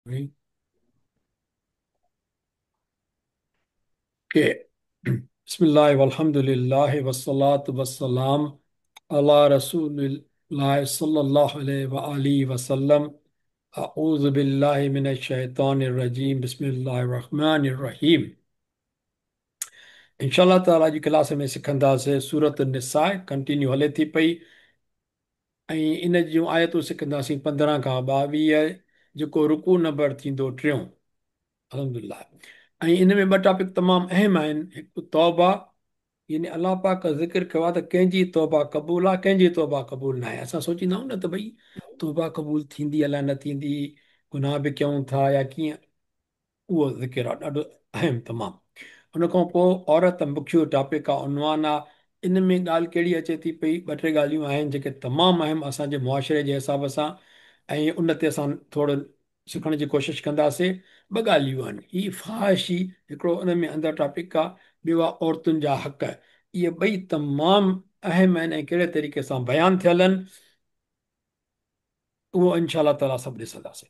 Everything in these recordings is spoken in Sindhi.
Okay. Bismillah walhamdulillah wassalatu wassalam ala rasulillah sallallahu alayhi wa alihi wasallam. A'udhu billahi minash shaitanir rajeem. Bismillahir rahmanir rahim. इंशाअल्लाह ताला अॼु क्लास में सिखंदासीं सूरत निसा कंटिन्यू हले थी पई ऐं इन जूं आयतूं सिखंदासीं 15 खां 22 जेको रुकू नंबर थींदो टियों। अल्हम्दुलिल्लाह। ऐं इन में ॿ टॉपिक तमामु अहम आहिनि। हिकु तौबा, यानी अलाह पाक ज़िक्र कयो आहे त कंहिंजी तौबा क़बूल आहे, कंहिंजी तौबा क़बूल न आहे। असां सोचींदा आहियूं न त भई तौबा क़बूल थींदी अलाए न थींदी, गुनाह बि कयूं था या कीअं, उहो ज़िक्र आहे ॾाढो अहम तमामु। उन खां पोइ औरत मुख्य टॉपिक आहे, उन्वान आहे। इन में ॻाल्हि कहिड़ी अचे थी पई, ॿ टे ॻाल्हियूं आहिनि जेके तमामु अहम असांजे मुआशिरे जे हिसाब सां, ऐं उन ते असां थोरो सिखण जी कोशिशि कंदासीं। ॿ ॻाल्हियूं आहिनि, हीअ फ़ाहिशी हिकिड़ो उन में अंदरि टॉपिक आहे, ॿियो आहे औरतुनि जा हक़। इहे ॿई तमामु अहम आहिनि ऐं कहिड़े तरीक़े सां बयानु थियल आहिनि, उहो इंशाअल्लाह ताला सभु ॾिसंदासीं।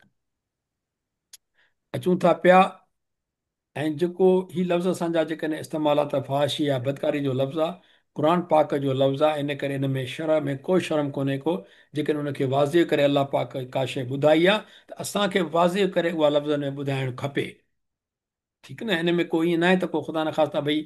अचूं था पिया। ऐं जेको ही लफ़्ज़ असांजा जेकॾहिं इस्तेमालु आहे त फ़ाहिशी या बदकारी जो लफ़्ज़ आहे, क़ुरान पाक जो लफ़्ज़ आहे, इन करे इन में शरह में को शर्म कोन्हे को। जेकॾहिं उनखे वाज़े करे अलाह पाक का शइ ॿुधाई आहे त असांखे वाज़े करे उहा लफ़्ज़नि में ॿुधाइणु खपे, ठीकु न। इन में को ईअं न आहे त को ख़ुदा न ख़ास्ता भई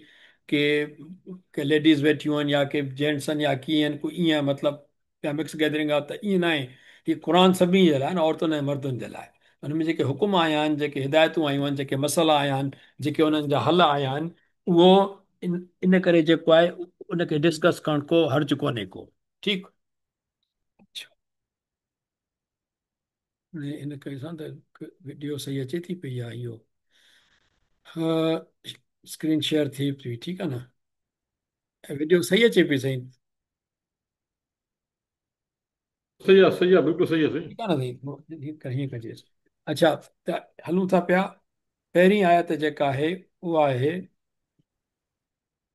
के लेडीज़ वेठियूं आहिनि या के जेंट्स आहिनि या कीअं आहिनि, कोई ईअं मतिलबु या मिक्स गैदरिंग आहे त ईअं न आहे। हीअ क़ुरान सभिनी जे लाइ न, औरतुनि ऐं मर्दुनि जे लाइ। हुन में जेके हुकुम आया आहिनि, जेके हिदायतूं आयूं आहिनि, जेके मसइला आया आहिनि, जेके उन्हनि जा हल आया आहिनि, उहो इन करे जेको आहे उनखे डिस्कस करणु को हर्ज कोन्हे को, ठीकु। अच्छा, इन करे सां त वीडियो सही अचे थी पई या इहो स्क्रीन शेयर थी पई, ठीकु आहे न, वीडियो सही अचे पई साईं? सही आहे, सही आहे, बिल्कुलु सही आहे साईं। ठीकु आहे न साईं, हीअं कजे। अच्छा, त हलूं था पिया। पहिरीं आयत जेका आहे उहा आहे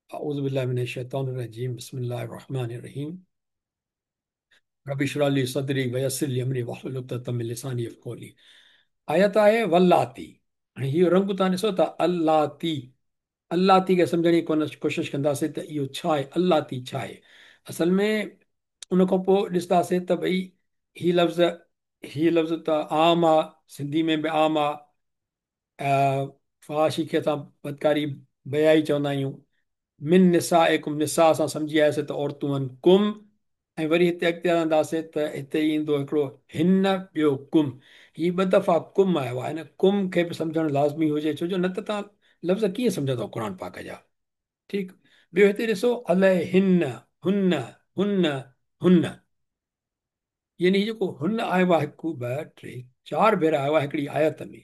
अऊज़ु बिल्लाहि मिनश शैतानिर रजीम, बिस्मिल्लाहिर रहमानिर रहीम, रब्बि इश्रह ली सदरी वयस्सिर ली अमरी वहलुल उक़दतम मिन लिसानी यफ़क़हू क़ौली। आयत आहे वल्लाती। हाणे इहो रंग तव्हां ॾिसो था, अल्लाती। अल्लाती खे सम्झण जी कोशिशि कंदासीं त इहो छा आहे, अल्लाती छा आहे असल में। उन खां पोइ ॾिसंदासीं त भई हीउ लफ़्ज़ त आम आहे, सिंधी में बि आम आहे। फ़ाहिशी खे असां बदकारी बयाई चवंदा आहियूं। मिन निसाइकुम, निसा असां सम्झी आयासीं त औरतूं आहिनि, कुम। ऐं वरी हिते अॻिते हलंदासीं त हिते ईंदो हिकिड़ो हिन, ॿियो कुम। हीअ ॿ दफ़ा कुम आयो आहे। हिन कुम खे बि सम्झणु लाज़मी हुजे, छो जो न त तव्हां लफ़्ज़ कीअं सम्झंदव क़ुरान पाक जा, ठीकु। ॿियो हिते ॾिसो अलैहिन, हुन, हुन, हुन, यानी जेको हुन आयो आहे 1 2 3 4 भेरा आयो आहे हिकिड़ी आयत में।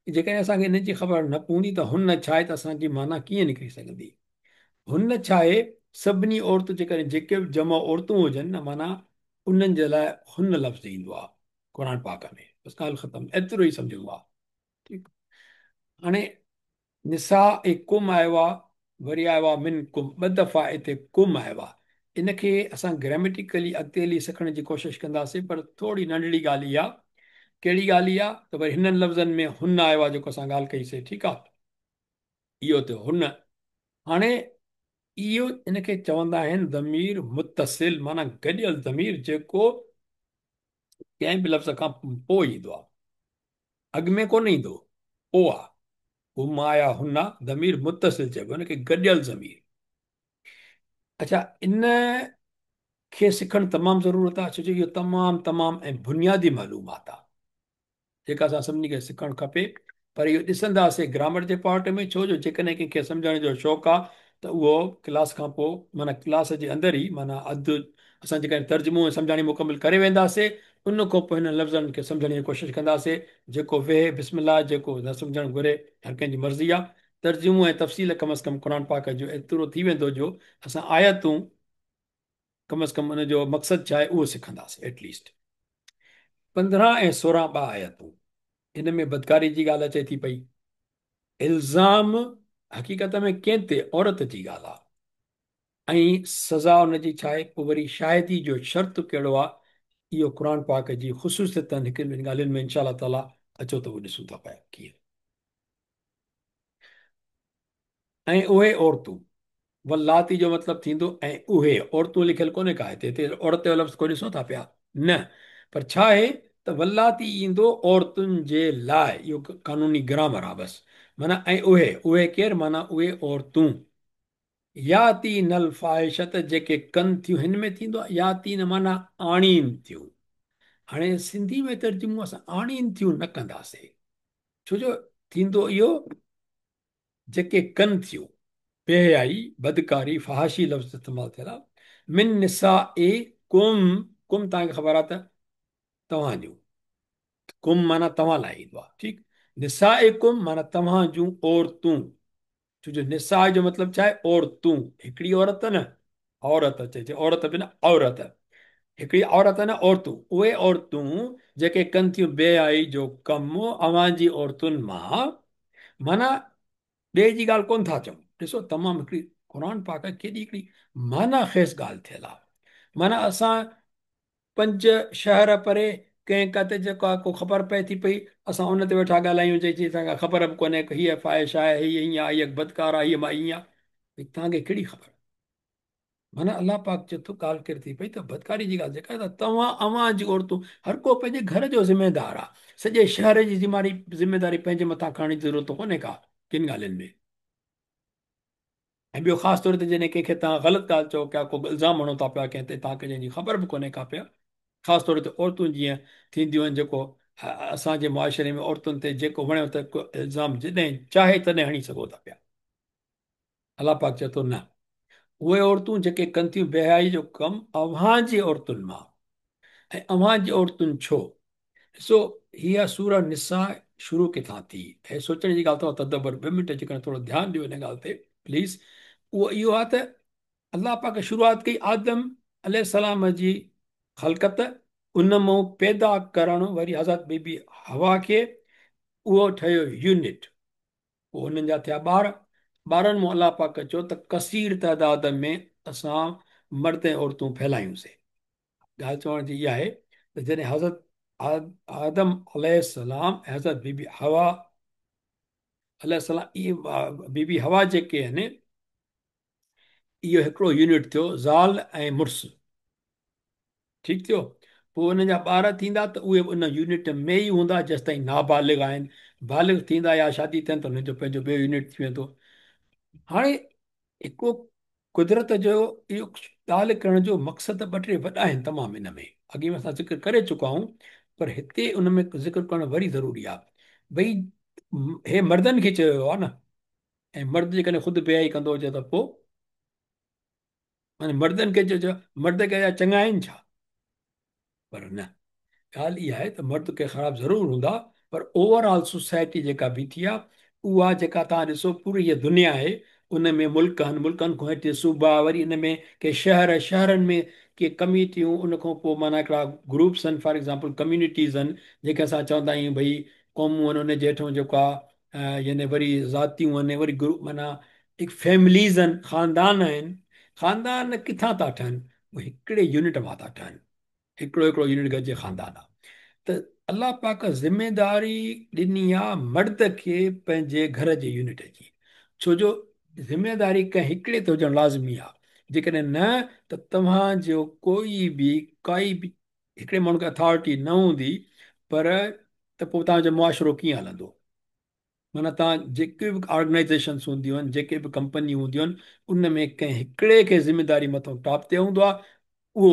जेकॾहिं असांखे हिन जी ख़बर न पवंदी त हुन छा आहे त असांजी माना कीअं निकिरी सघंदी। हुन छा आहे, सभिनी औरतुनि जेकॾहिं जेके बि जमा औरतूं हुजनि न, माना उन्हनि जे लाइ हुन लफ़्ज़ ईंदो आहे क़ुरान पाक में। बसि ॻाल्हि ख़तमु, एतिरो ई सम्झिबो आहे, ठीकु। हाणे निसा ऐं कुम आयो आहे, वरी आयो आहे मिन कुम, ॿ दफ़ा हिते कुम आयो आहे। इनखे असां ग्रामेटिकली अॻिते हली सिखण जी कोशिशि कंदासीं, पर थोरी नंढड़ी ॻाल्हि इहा, कहिड़ी ॻाल्हि इहा त वरी हिननि लफ़्ज़नि में हुन आयो आहे, जेको असां ॻाल्हि कईसीं, ठीकु आहे। इहो थियो हुन। हाणे इहो इनखे चवंदा आहिनि ज़मीर मुत्तसिल, माना गॾियल ज़मीर जेको कंहिं बि लफ़्ज़ खां पोइ ईंदो आहे, अॻु में कोन ईंदो, पोइ आहे। हुम आया हुन आहे, ज़मीर मुत्तसिल चइबो हिनखे, गॾियल ज़मीर। अच्छा, इन खे सिखणु तमामु ज़रूरत आहे, छो जो इहो तमामु तमामु ऐं बुनियादी मालूमात आहे जेका असां सभिनी खे सिखणु खपे। पर इहो ॾिसंदासीं ग्रामर जे पार्ट में, छो जो जेकॾहिं कंहिंखे सम्झण जो शौक़ु आहे त उहो क्लास खां पोइ, माना क्लास जे अंदरि ई, माना अधु असां जेकॾहिं तर्जुमो ऐं सम्झाणी मुकमल करे वेंदासीं, उन खां पोइ हिननि लफ़्ज़नि खे सम्झण जी कोशिशि कंदासीं। जेको वेहे बिस्मिल्लाह, जेको न सम्झणु घुरे, हर कंहिंजी मर्ज़ी आहे। तर्जुमो ऐं तफ़सील कम अज़ कम क़ुरान पाक जो एतिरो थी वेंदो जो असां आयतूं कम अज़ कम उनजो मक़सदु छा आहे उहो सिखंदासीं एटलीस्ट। 15 ऐं 16 ॿ आयतूं, इन में बदकारी जी ॻाल्हि अचे थी पई। इल्ज़ाम हक़ीक़त में कंहिं ते, औरत जी ॻाल्हि आहे, ऐं सज़ा उनजी छा आहे, पोइ वरी शाहिदी जो शर्तु कहिड़ो आहे, इहो क़ुरान पाक जी ख़ुसूसियत आहिनि। हिकु ॿिनि ॻाल्हियुनि में इंशाअल्लाह ताला اچو ته اهو ڏسون ٿا پيا ڪيئن. ۽ اهي عورتون، واللاتي جو مطلب ٿيندو ۽ اهي عورتون لکيل ڪونهي ڪا هتي، هتي عورت جو لفظ ڪو ڏسو ٿا پيا نه، پر ڇا آهي ته واللاتي ايندو عورتن جي لاء، اهو قانوني گرامر آهي بس، معنيٰ ۽ اهي، اهي ڪير معنيٰ اهي عورتون، ياتين الفاحشة جيڪي ڪن ٿيون، هن ۾ ٿيندو آهي ياتين معنيٰ آڻين ٿيون، هاڻي سنڌي ۾ ترجمو اسان آڻين ٿيون نه ڪنداسين، ڇو جو ٿيندو اهو جيڪي ڪن ٿيون، بي حيائي، بدڪاري، فحاشي لفظ استعمال ٿيل آهي، من نسائڪم، ڪم توهان کي خبر آهي ته توهان جون، ڪم معنيٰ توهان لاء ايندو آهي، ٺيڪ، نسائڪم معنيٰ توهان جون عورتون، ڇو جو نساء جو مطلب ڇا آهي؟ عورتون، هڪڙي عورت نه، عورت چئجي، عورت به نه، عورت، هڪڙي عورت نه، عورتون، اهي عورتون جيڪي ڪن ٿيون بي حيائي جو ڪم اوهان جي عورتن مان، معنيٰ ٻئي جي ڳالهه ڪونه ٿا چئون. ڏسو تمام هڪڙي قرآن پاڪ ڪيڏي هڪڙي معنيٰ خيز ڳالهه ٿيل آهي. معنيٰ اسان پنج شهر پري ڪنهن ڪاتي جيڪا ڪو خبر پئي ٿي پئي اسان ان تي ويٺا ڳالهايون چئي اسان کي خبر به ڪونهي هيء فاحش آهي هيء ائين آهي هيء بدڪار آهي هيء مائي ائين آهي توهان کي ڪهڙي خبر. معنيٰ الله پاڪ چئي ٿو ڳالهه ڪري ٿي پئي ته بدڪاري جي ڳالهه جيڪا ته توهان اوهان جي عورتون هر ڪو پنهنجي گهر جو ذميدار آهي سڄي شهر جي ذميداري پنهنجي مٿان کڻڻ جي ضرورت ڪونهي ڪا ڪن ڳالهين ۾. ۽ ٻيو خاص طور تي جڏهن ڪنهن کي توهان غلط ڳالهه چئو پيا ڪو الزام هڻو ٿا پيا ڪنهن تي توهان کي جنهن جي خبر به ڪونهي ڪا پيا خاص طور تي عورتون جيئن ٿينديون آهن جيڪو اسان جي معاشري ۾ عورتن تي جيڪو وڻيو ته الزام جڏهن چاهي تڏهن هڻي سگهو ٿا پيا. الله پاڪ چئي ٿو نه اهي عورتون جيڪي ڪن ٿيون بي حيائي جو ڪم اوهان جي عورتن مان ۽ اوهان جي عورتن ڇو؟ ڏسو هيء سوره نساء شروع ڪٿان ٿي؟ هي سوچڻ جي ڳالهه اٿو تدبر ٻه منٽ جيڪڏهن ٿورو ڌيان ڏيو ان ڳالهه تي پليز اهو اهو آهي ته الله پاڪ شروعات ڪئي آدم عليه السلام جي خلقت ان مون پيدا ڪرڻ وري حضرت بي بي حوا کي اهو ٺهيو يونٽ پوء انهن جا ٿيا ٻار، ٻارن مون الله پاڪ چيو ته ڪثير تعداد ۾ اسان مرد ۽ عورتون ڦهلايون سي. ڳالهه چوڻ جي اها آهي ته جڏهن حضرت آدم عليه السلام ۽ حضرت بي بي حوا عليه السلام اهي بي بي حوا جيڪي آهن اهو هڪڙو يونٽ ٿيو زال ۽ مڙس ٺيڪ ٿيو پوء انهن جا ٻار ٿيندا ته اهي به ان يونٽ ۾ ئي هوندا جيستائين نابالغ آهن بالغ ٿيندا يا شادي ٿين ته انهن جو پنهنجو ٻيو يونٽ ٿي ويندو هاڻي هڪ قدرت جو اهو ڳالهه ڪرڻ جو مقصد ٻه ٽي وڏا آهن تمام ان ۾ اڳي ۾ اسان ذڪر ڪري چڪا آهيون پر هتي ان ۾ ذڪر ڪرڻ وري ضروري آهي ڀئي هي مردن کي چيو ويو آهي نه ۽ مرد جيڪڏهن خود بي حيائي ڪندو هجي ته پوء معنيٰ مردن کي چئجو مرد ڪي جا چڱا آهن ڇا؟ پر نه ڳالهه اها آهي ته مرد ڪي خراب ضرور هوندا پر اوور آل سوسائٽي جيڪا بيٺي آهي اها جيڪا توهان ڏسو پوري هيء دنيا آهي ان ۾ ملڪ آهن ملڪن کان هيٺ صوبا وري ان ۾ ڪي شهر شهرن ۾ ڪي ڪميٽيون ان کان پوء معنيٰ هڪڙا گروپس آهن فار ايگزامپل ڪميونٽيز آهن جيڪي اسان چوندا آهيون ڀئي قومون آهن ان جي هيٺون جيڪو آهي يعني وري ذاتيون آهن وري گروپ معنيٰ هڪ فيمليز آهن خاندان آهن خاندان ڪٿان ٿا ٺهن اهي هڪڙي يونٽ مان ٿا ٺهن هڪڙو هڪڙو يونٽ گڏجي خاندان آهي ته الله پاڪ ذميداري ڏني آ مرد کي پنهنجي گهر جي يونٽ جي ڇو جو ذميداري ڪنهن هڪڙي تي هجڻ لازمي آ جيڪڏهن نه ته توهان جو ڪوئي به ڪائي به هڪڙي ماڻهو کي اٿارٽي نه هوندي پر ته پوء توهان جو معاشرو ڪيئن هلندو؟ معنيٰ توهان جيڪي به آرگنائيزيشنس هونديون آهن جيڪي به ڪمپنيون هونديون آهن ان ۾ ڪنهن هڪڙي کي ذميداري مٿو ٽاپ تي هوندو آهي اهو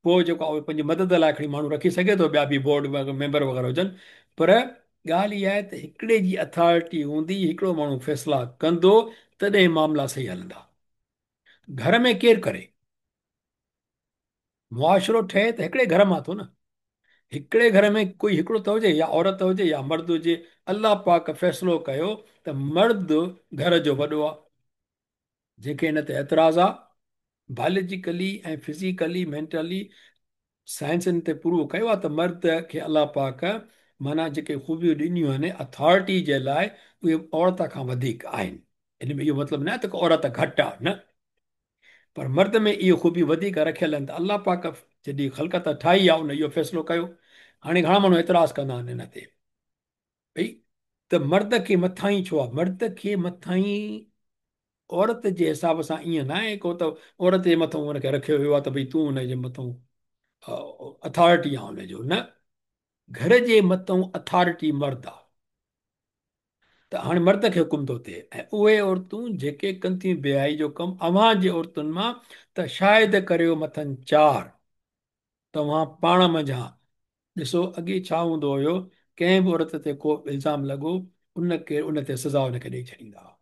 پوء جيڪو آهي پنهنجي مدد لاء کڻي ماڻهو رکي سگهي ٿو ٻيا به بورڊ ميمبر وغيره هجن پر ڳالهه اها آهي ته هڪڙي جي اٿارٽي هوندي هڪڙو ماڻهو فيصلا ڪندو تڏهن معاملا صحيح هلندا گهر ۾ ڪير ڪري؟ معاشرو ٺهي ته هڪڙي گهر مان ٿو نه. هڪڙي گهر ۾ ڪوئي هڪڙو ته هجي يا عورت هجي يا مرد هجي الله پاڪ فيصلو ڪيو ته مرد گهر جو وڏو آ. جنهن کي ان تي اعتراض آ بائلوجيڪلي ۽ فزيڪلي مينٽلي سائنس ان تي پروو ڪيو آ ته مرد کي الله پاڪ معنيٰ جيڪي خوبيون ڏنيون آهن اٿارٽي جي لاء اهي عورت کان وڌيڪ آهن. ان ۾ اهو مطلب نه آهي ته عورت گهٽ آ نه. پر مرد ۾ اهي خوبيون وڌيڪ رکيل آهن ته الله پاڪ جڏهن خلقت ٺاهي آهي ان اهو فيصلو ڪيو. هاڻي گهڻا ماڻهو اعتراض ڪندا آهن ان تي. भई त मर्द खे मथां ई छो आहे? मर्द खे मथां ई औरत जे हिसाब सां ईअं न आहे को त औरत जे मथां हुनखे रखियो वियो आहे त भई तूं हुनजे मथां अथॉरिटी आहे हुनजो, न, घर जे मथां अथॉरिटी मर्द आहे। त हाणे मर्द खे हुकुम थो थिए। ऐं उहे औरतूं जेके कनि थियूं बेहाई जो कमु अव्हां जे औरतुनि मां, त शाहिद करियो मथनि चार तव्हां पाण मंझां। ॾिसो अॻे छा हूंदो हुयो, कंहिं बि औरत ते को इल्ज़ाम लॻो उनखे उन ते सज़ा हुनखे ॾेई छॾींदा हुआ।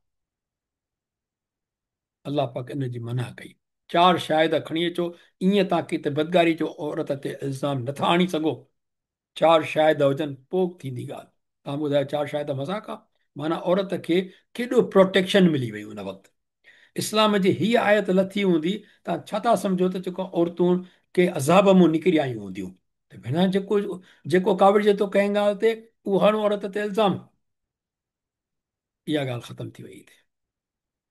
अलाह पाक इन जी मना कई, चार शाहिद खणी अचो, ईअं तव्हां खे त बदगारी जो औरत ते इल्ज़ाम नथा आणी सघो। चार शाहिद हुजनि पोइ थींदी ॻाल्हि। तव्हां ॿुधायो चार शाहिद मज़ाक आहे? माना औरत खे केॾो प्रोटेक्शन मिली वई उन वक़्तु। इस्लाम जी हीअ आयत लथी हूंदी, तव्हां छा था सम्झो त जेको औरतूं के अज़ाब मां निकिरी आयूं हूंदियूं? त भेण जेको जेको काविड़िजे थो कंहिं ॻाल्हि ते, उहो हणो औरत ते इल्ज़ाम। इहा ॻाल्हि ख़तमु थी वई हिते।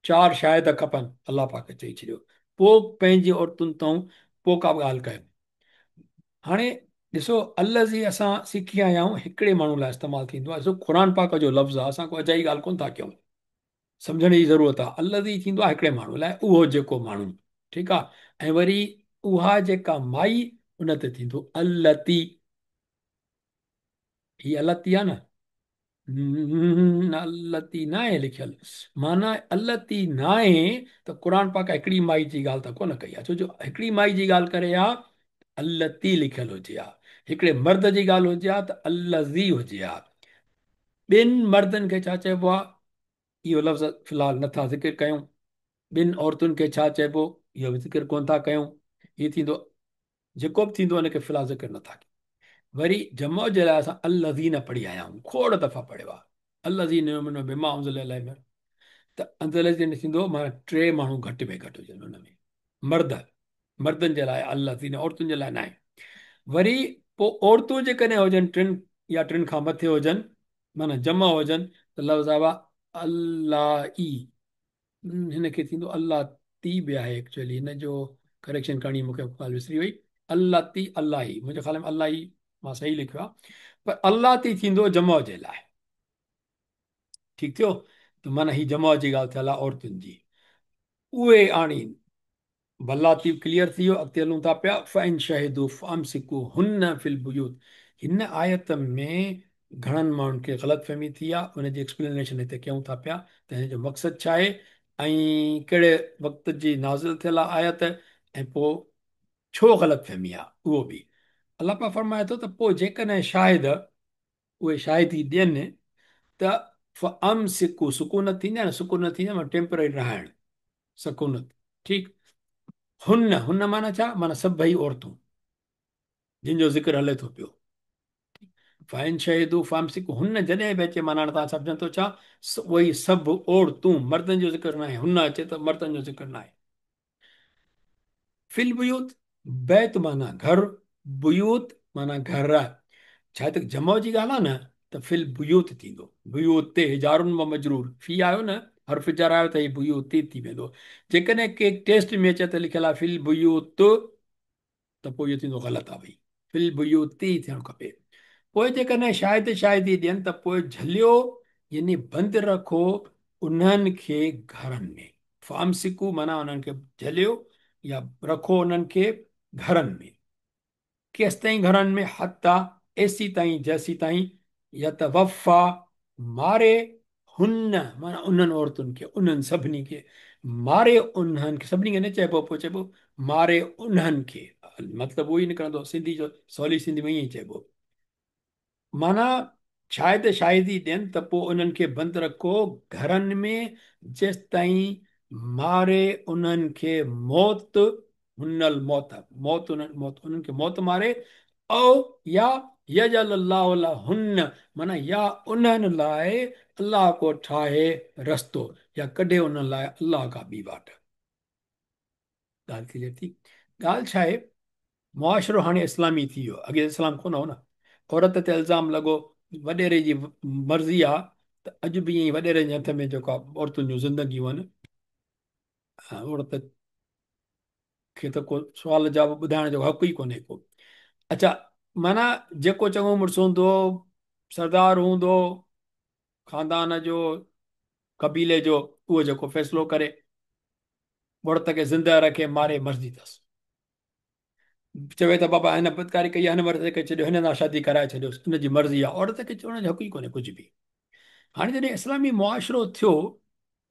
चार शाहिद खपनि, अलाह पाक चई छॾियो, पोइ पंहिंजी औरतुनि तां पोइ का ॻाल्हि कयो। हाणे ॾिसो अलज़ी असां सिखी आया आहियूं हिकिड़े माण्हू लाइ इस्तेमालु थींदो आहे। ॾिसो क़ुर पाक जो लफ़्ज़ आहे, असां को अजाई ॻाल्हि कोन था कयूं, सम्झण जी ज़रूरत आहे। अलज़ी थींदो आहे हिकिड़े माण्हू लाइ, उहो जेको माण्हू, ठीकु आहे। ऐं वरी उहा जेका माई उन ते थींदो अलती। हीअ अलती आहे न, अलती न आहे लिखियलु, माना अलती न आहे त क़ुर पाक हिकिड़ी माई जी ॻाल्हि त कोन कई आहे, छो जो हिकिड़ी माई जी ॻाल्हि करे हा अलती लिखियलु हुजे हा, हिकिड़े मर्द जी ॻाल्हि हुजे हा त अलज़ी हुजे हा। ॿिनि मर्दनि खे छा चइबो आहे, इहो लफ़्ज़ फ़िलहालु नथा ज़िक्र कयूं। ॿिनि औरतुनि खे छा चइबो, इहो बि ज़िक्र कोन था कयूं। हीअ थींदो जेको बि थींदो हुनखे फ़िलहालु ज़िक्र नथा कयूं। वरी जमो जे लाइ असां अलज़ीन पढ़ी आया आहियूं, खोड़ दफ़ा पढ़ियो आहे। अलज़ीन युमिनून बिमा उनज़िल इलैक, त अलज़ीन थींदो माना टे माण्हू घटि में घटि हुजनि हुन में, मर्द, मर्दनि जे लाइ अलज़ीन, औरतुनि जे लाइ न आहे। वरी पोइ औरतूं जेकॾहिं हुजनि टिनि या टिनि खां मथे हुजनि, माना जमा हुजनि, त लफ़्ज़ आयो आहे अलाह ई, हिनखे थींदो अलाह ती बि आहे। एक्चुअली हिन जो करेक्शन करणी मूंखे ॻाल्हि विसरी वई, अलाह ती अलाह ई, मुंहिंजे ख़्याल में अलाह ई मां सही लिखियो आहे, पर अलाह ती थींदो जमा जे लाइ। ठीकु थियो, त माना हीअ जमा जी ॻाल्हि थियल आहे औरतुनि जी, उहे आणीनि। बलाती क्लियर थी वियो। अॻिते हलूं था पिया। फ़इन शहीदू फ़अमसिकू हुन फिल बुयूत। हिन आयत में घणनि माण्हुनि खे ग़लति फ़हमी थी आहे, उनजी एक्सप्लेनेशन हिते कयूं था पिया त हिन जो मक़सदु छा आहे ऐं कहिड़े वक़्त जी नाज़िल थियल आहे आयत ऐं पोइ छो ग़लति फ़हमी आहे उहो बि। अलाह पाक फरमाए थो त पोइ जेकॾहिं शाहिद उहे शाहिदी ॾियनि त फ़अमसिकू, सुकूनत थींदी आहे न, सुकूनत थींदी आहे माना टेम्पररी रहाइण, सुकूनत, ठीकु। हुन, हुन माना छा? माना सभई औरतूं जिन जो ज़िक्र हले थो पियो। फ़ाइन शहीदू फ़ामसिकू हुन जॾहिं बि अचे माना हाणे तव्हां सम्झनि थो छा, उहे सभु औरतूं, मर्दनि जो ज़िक्र न आहे। हुन अचे त मर्दनि जो ज़िक्र न आहे। फिल बुयूत, बैत माना घर, बुयूत माना घर आहे। छा त जमो जी ॻाल्हि आहे न, त फिल बुयूत थींदो। बुयूत ते हिजारुन व मजरूर, फी आयो न, हर्फ जर आयो त ही बुयूत थी वेंदो। जेकॾहिं के टेस्ट में अचे त लिखियलु आहे फिल बुयूत, त पोइ इहो थींदो ग़लति आहे भई, फिल बुयूती थियणु खपे। पोइ जेकॾहिं शाहिद शाहिदी ॾियनि त पोइ झलियो यानी बंदि रखो उन्हनि खे घरनि में। फ़ामसिकू माना उन्हनि खे झलियो या रखो उन्हनि खे घरनि में। केसि ताईं घरनि में? हता एसी ताईं जैसी ताईं यतवफ़ा मारे हुन माना उन्हनि औरतुनि खे, उन्हनि सभिनी खे मारे, उन्हनि खे सभिनी खे न चइबो, पोइ चइबो मारे उन्हनि खे, मतिलबु उहो ई निकिरंदो। सिंधी जो सवली सिंधी में ईअं ई चइबो। माना शाहिद शाहिदी ॾियनि त पोइ उन्हनि खे बंदि रखो घरनि में जेसि ताईं मारे उन्हनि खे मौत, हुनल मौत, मौत उन्हनि, मौत उन्हनि खे मौत मारे, औ या यजल अल्लाहु लहुन्न माना या उन्हनि लाइ अल्लाह को ठाहे रस्तो या कढे उन्हनि लाइ अल्लाह का ॿी वाट। ॻाल्हि क्लियर थी। ॻाल्हि छा आहे, मुआशिरो हाणे इस्लामी थी वियो, अॻे इस्लाम कोन हो न। औरत ते इल्ज़ाम लॻो, वॾेरे जी मर्ज़ी आहे त अॼु बि ईअं ई वॾेरे जे हथ में जेको आहे औरतुनि जूं ज़िंदगियूं आहिनि। औरत खे त को सुवाल जवाब ॿुधाइण जो हक़ ई कोन्हे को। अच्छा, माना जेको चङो मुड़ुसु हूंदो, सरदार हूंदो, خاندان جو، قبيلي جو، اهو جيڪو فيصلو ڪري، عورت کي زنده رکي ماري مرضي اٿس. چوي ته بابا هن بدڪاري ڪئي آهي، هن مرد کي ڇڏيو، هن سان شادي ڪرائي ڇڏيوس، ان جي مرضي آهي. عورت کي چوڻ جو حق ئي ڪونهي ڪجهه به. هاڻي جڏهن اسلامي معاشرو ٿيو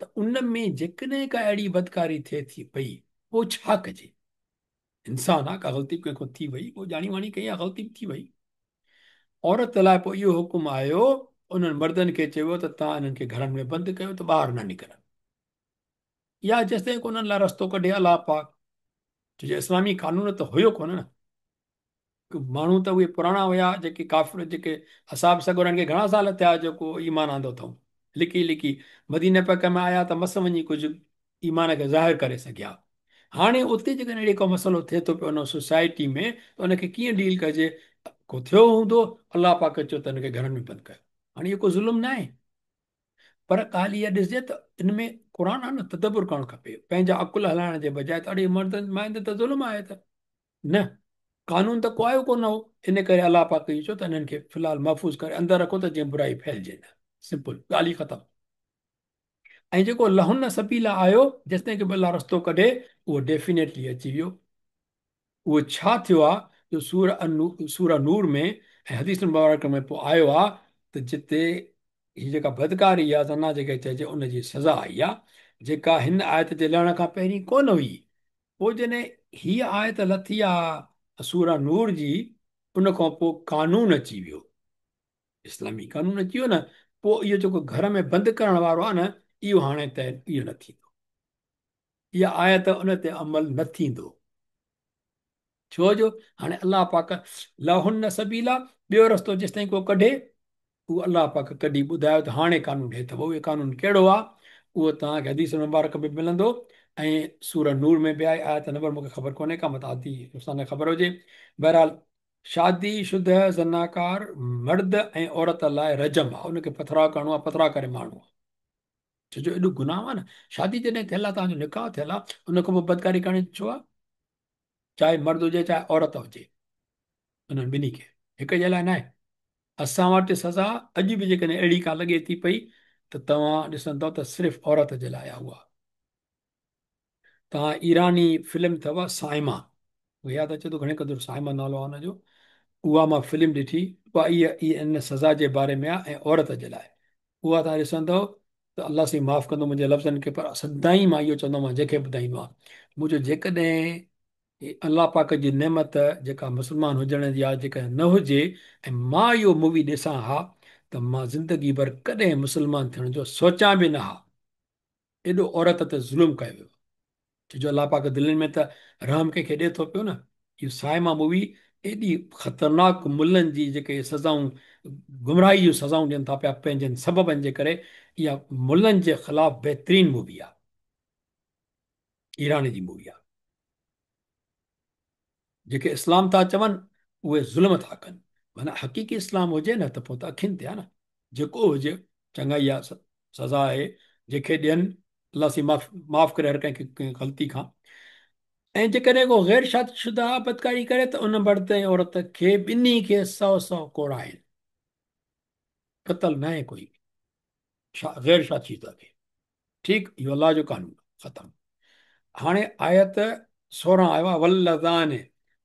ته ان ۾ جيڪڏهن ڪا اهڙي بدڪاري ٿئي ٿي پئي، پوء ڇا ڪجي؟ انسان آ، ڪا غلطي به ڪنهن کان ٿي وئي، پوء ڄاڻي واڻي ڪئي آ، غلطي به ٿي وئي. عورت لاء پوء اهو حڪم آيو، انهن مردن کي چيو ويو ته توهان انهن کي گهرن ۾ بند ڪيو ته ٻاهر نه نڪرن، يا جيستائين ڪو انهن لاء رستو ڪڍي الله پاڪ. ڇو جو اسلامي قانون ته هيو ڪونه نه، ماڻهو ته اهي پراڻا هيا جيڪي ڪافر، جيڪي اصحاب سڳورن کي گهڻا سال ٿيا جيڪو ايمان آندو اٿئون، لڪي لڪي مديني پاڪ ۾ آيا ته مس وڃي ڪجهه ايمان کي ظاهر ڪري سگهيا. هاڻي اتي جيڪڏهن اهڙي ڪو مسئلو ٿئي ٿو پيو ان سوسائٽي ۾ ته ان کي ڪيئن ڊيل ڪجي؟ ڪو ٿيو هوندو، الله پاڪ چيو ته ان کي گهرن ۾ بند ڪيو. هاڻي اهو ڪو ظلم ناهي، پر ڳالهه اها ڏسجي ته ان ۾ قرآن آهي نه، تدبر ڪرڻ کپي، پنهنجا عقل هلائڻ جي بجاء ته اڙي مردن ماين تي ته ظلم آهي ته نه، قانون ته ڪو آيو ڪونه هو، ان ڪري الله پاڪ اهو چيو ته انهن کي في الحال محفوظ ڪري اندر رکو ته جيئن برائي ڦهلجي نه. سمپل ڳالهه ئي ختم. ۽ جيڪو لهن سبيلا آيو، جيستائين ڪه به الله رستو ڪڍي، اهو ڊيفينيٽلي اچي ويو. اهو ڇا ٿيو آ جو سورة نور ۾ ۽ حديث مبارڪ ۾ پوء آيو آ ته جتي هي جيڪا بدڪاري آ، زنا جيڪي چئجي، ان جي سزا آئي آ، جيڪا هن آيت جي لهڻ کان پهرين ڪونه هئي. پوء جڏهن هيء آيت لٿي آ سورة نور جي، ان کان پوء قانون اچي ويو. اسلامي قانون اچي ويو نه، پوء اهو جيڪو گهر ۾ بند ڪرڻ وارو آهي نه، اهو هاڻي ته اهو نه ٿيندو، اها آيت ان تي عمل نه ٿيندو، ڇو جو هاڻي الله پاڪ لهن سبيلا، ٻيو رستو جيستائين ڪو ڪڍي، اهو الله پاڪ ڪڍي ٻڌايو ته هاڻي قانون هي اٿو. اهو قانون ڪهڙو آهي، اهو توهان کي حديث مبارڪ ۾ ملندو ۽ سورة نور ۾ به آهي. آيت نمبر مون کي خبر ڪونهي ڪا، متان عادي انسان کي خبر هجي. بهرحال شادي شده زناڪار مرد ۽ عورت لاء رجم آهي، ان کي پٿراء ڪرڻو آهي، پٿراء ڪري مارڻو آهي، ڇو جو ايڏو گناهه آهي نه. شادي جڏهن ٿيل آهي، توهان جو نڪاح ٿيل آهي، ان کان پوء بدڪاري ڪرڻي ڇو آهي؟ چاهي مرد هجي چاهي عورت هجي، انهن ٻنهي کي هڪ جي لاء ناهي. اسان وٽ سزا اڄ به جيڪڏهن اهڙي ڪا لڳي ٿي پئي ته توهان ڏسندؤ ته صرف عورت جي لاء آهي اها. توهان ايراني فلم اٿو صائمه، مون کي ياد اچي ٿو گهڻي قدر صائمه نالو آهي ان جو، اها مان فلم ڏٺي، اها اها ان سزا جي باري ۾ آهي ۽ عورت جي لاء. اها توهان ڏسندؤ ته الله سائين معاف ڪندو منهنجي لفظن کي، پر سدائين مان اهو چوندو آهيان جنهن کي ٻڌائيندو آهيان، مون چيو جيڪڏهن الله پاڪ جي نعمت جيڪا مسلمان هجڻ جي آهي جيڪڏهن نه هجي ۽ مان اهو مووي ڏسان ها ته مان زندگي ڀر ڪڏهن مسلمان ٿيڻ جو سوچان به نه ها. ايڏو عورت تي ظلم ڪيو ويو آهي، ڇو جو الله پاڪ دلين ۾ ته رحم ڪنهن کي ڏي ٿو پيو نه. اهو صائمه مووي ايڏي خطرناڪ ملن جي جيڪي سزائون گمراهي جون سزائون ڏين ٿا پيا پنهنجن سببن جي ڪري، اها ملن جي خلاف بهترين مووي آهي، ايران جي مووي آهي. جيڪي اسلام ٿا چون اهي ظلم ٿا ڪن، معنيٰ حقيقي اسلام هجي نه ته پوء ته اکين تي آهي نه، جيڪو هجي چڱائي آهي، سزا آهي جنهن کي ڏين، الله سائين معاف معاف ڪري هر ڪنهن کي ڪنهن غلطي کان. ۽ جيڪڏهن ڪو غير شادي شده بدڪاري ڪري ته ان مرد ۽ عورت کي ٻنهي کي سؤ سؤ ڪوڙا آهن، قتل ناهي ڪوئي غير شادي شده کي. ٺيڪ، اهو الله جو قانون آهي. ختم. هاڻي آيت 16 آيو آهي واللذان،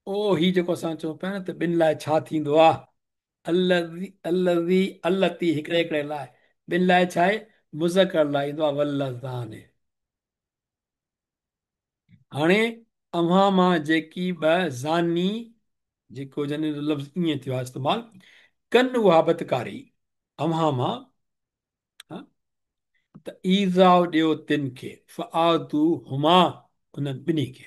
او هي جيڪو اسان چئون پيا نه ته ٻن لاء ڇا ٿيندو آهي، الذي الذي التي هڪڙي هڪڙي لاء، ٻن لاء ڇا آهي، مذڪر لاء ايندو آهي واللذان. هاڻي اوهان مان جيڪي ٻه زاني، جيڪو جن جو لفظ ائين ٿيو آهي استعمال، ڪن اها بدڪاري اوهان مان ته ايذاء ڏيو تن کي، فآذوهما انهن ٻنهي کي،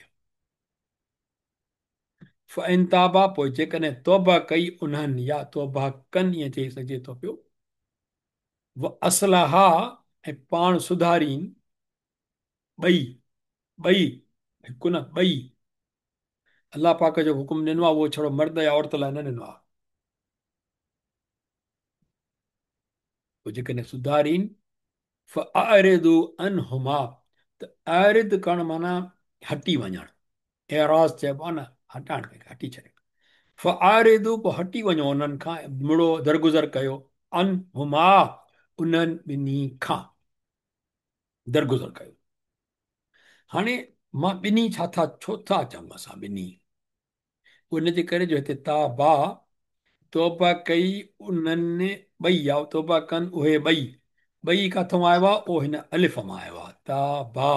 فان تابا پوء جيڪڏهن توبه ڪئي انهن يا توبه ڪن ائين چئي سگهجي ٿو پيو، واصلحا ۽ پاڻ سڌارين، ٻئي، ٻئي، هڪ نه ٻئي، الله پاڪ جو حڪم ڏنو آهي اهو ڇڙو مرد يا عورت لاء نه ڏنو آهي. پوء جيڪڏهن سڌارين، فاعرضوا عنهما ته اعرض ڪرڻ معنيٰ هٽي وڃڻ، اعراض چئبو آهي نه هٽائڻ ڪنهن کي، هٽي ڇڏڻ، فاعرضوا پوء هٽي وڃو انهن کان، مڙو درگذر ڪيو، عنهما انهن ٻنهي کان درگذر ڪيو. هاڻي مان ٻنهي ڇا ٿا ڇو ٿا چئون اسان ٻنهي؟ ان جي ڪري جو هتي تابا توبه ڪئي انهن ٻئي يا توبه ڪن اهي ٻئي، ٻئي ڪاٿون آيو آهي؟ اهو هن الف مان آيو آهي تابا،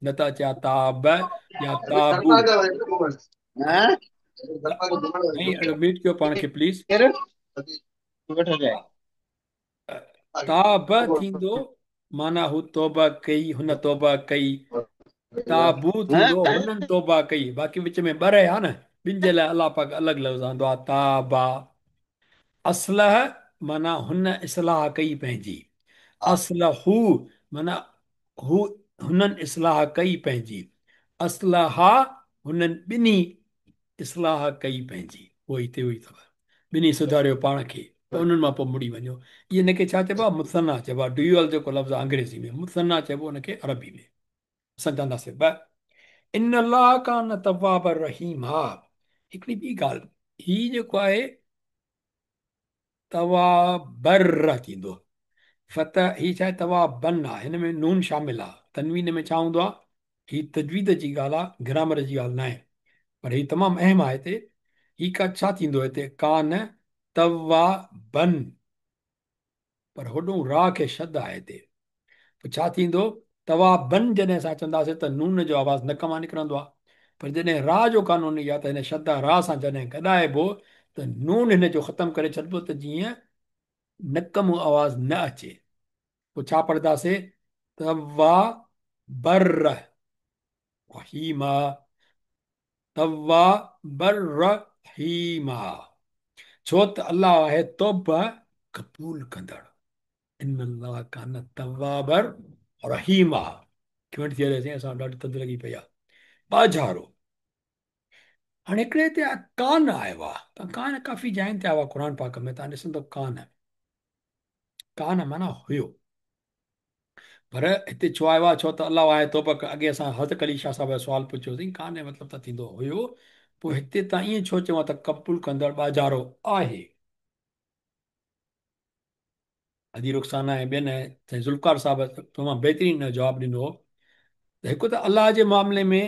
نه ته اچي ها تاب يا تابو. سائين ميوٽ ڪيو پاڻ کي پليز. تاب ٿيندو معنيٰ هو توبه ڪئي، هن توبه ڪئي. تابو ٿيندو هنن توبه ڪئي. باقي وچ ۾ ٻه رهيا نه، ٻن جي لاء الله پاڪ الڳ لفظ آندو آهي تابا. اصلح معنيٰ هن اصلاح ڪئي پنهنجي. اصلحو معنيٰ هو هنن اصلاح ڪئي پنهنجي. اصلحا هنن ٻنهي اصلاح ڪئي پنهنجي. اهو هتي اهو ئي اٿو. ٻنهي سڌاريو پاڻ کي ته انهن مان پوء مڙي وڃو. اهي ان کي ڇا چئبو آهي؟ مثنيٰ چئبو آهي. ڊيوئل جيڪو لفظ آهي انگريزي ۾ مثنيٰ چئبو ان کي عربي ۾. اسان چونداسين ٻه. ان الله ڪان توابا رحيما. هڪڙي ٻي ڳالهه هي جيڪو آهي توابر ٿيندو. فتح هي ڇا آهي توابن آهي هن ۾ نون شامل آهي. تنوين ۾ ڇا هوندو آهي؟ هي تجويد جي ڳالهه آهي گرامر جي ڳالهه ناهي پر هي تمام اهم آهي هتي. هي ڪا ڇا ٿيندو هتي ڪان توابن پر هوڏهون را کي شد آهي هتي پوء ڇا ٿيندو؟ توابن جڏهن اسان چونداسين ته نون جو آواز نڪ مان نڪرندو آهي پر جڏهن را جو قانون اهو آهي ته هن شد را سان جڏهن گڏائبو ته نون هن جو ختم ڪري ڇڏبو ته جيئن نڪ مون آواز نه اچي. پوء ڇا پڙهنداسين؟ توابر رحيما توابا رحيما ڇو ته الله آهي توبه قبول ڪندڙ. ان الله ڪان توابا رحيما هڪ منٽ ٿي هلي سائين اسان ڏاڍي تند لڳي پئي آهي ٻاجهارو. هاڻي هڪڙي هتي ڪان آيو آهي ته ڪان ڪافي جاين تي آيو آهي قرآن پاڪ ۾ تان ڏسندو ڪان ڪان معنيٰ هيو پر هتي ڇو آيو آهي ڇو ته الله آهي توبه اڳي اسان حضرت علي شاهه صاحب جو سوال پڇيوسين ڪان جو مطلب ته ٿيندو هيو پوء هتي تان ائين ڇو چئون ته قبول ڪندڙ ٻاجهارو آهي. ادي رخسانه ۽ ٻين سائين ذوالفقار صاحب تمام بهترين جواب ڏنو هو ته هڪ ته الله جي معاملي ۾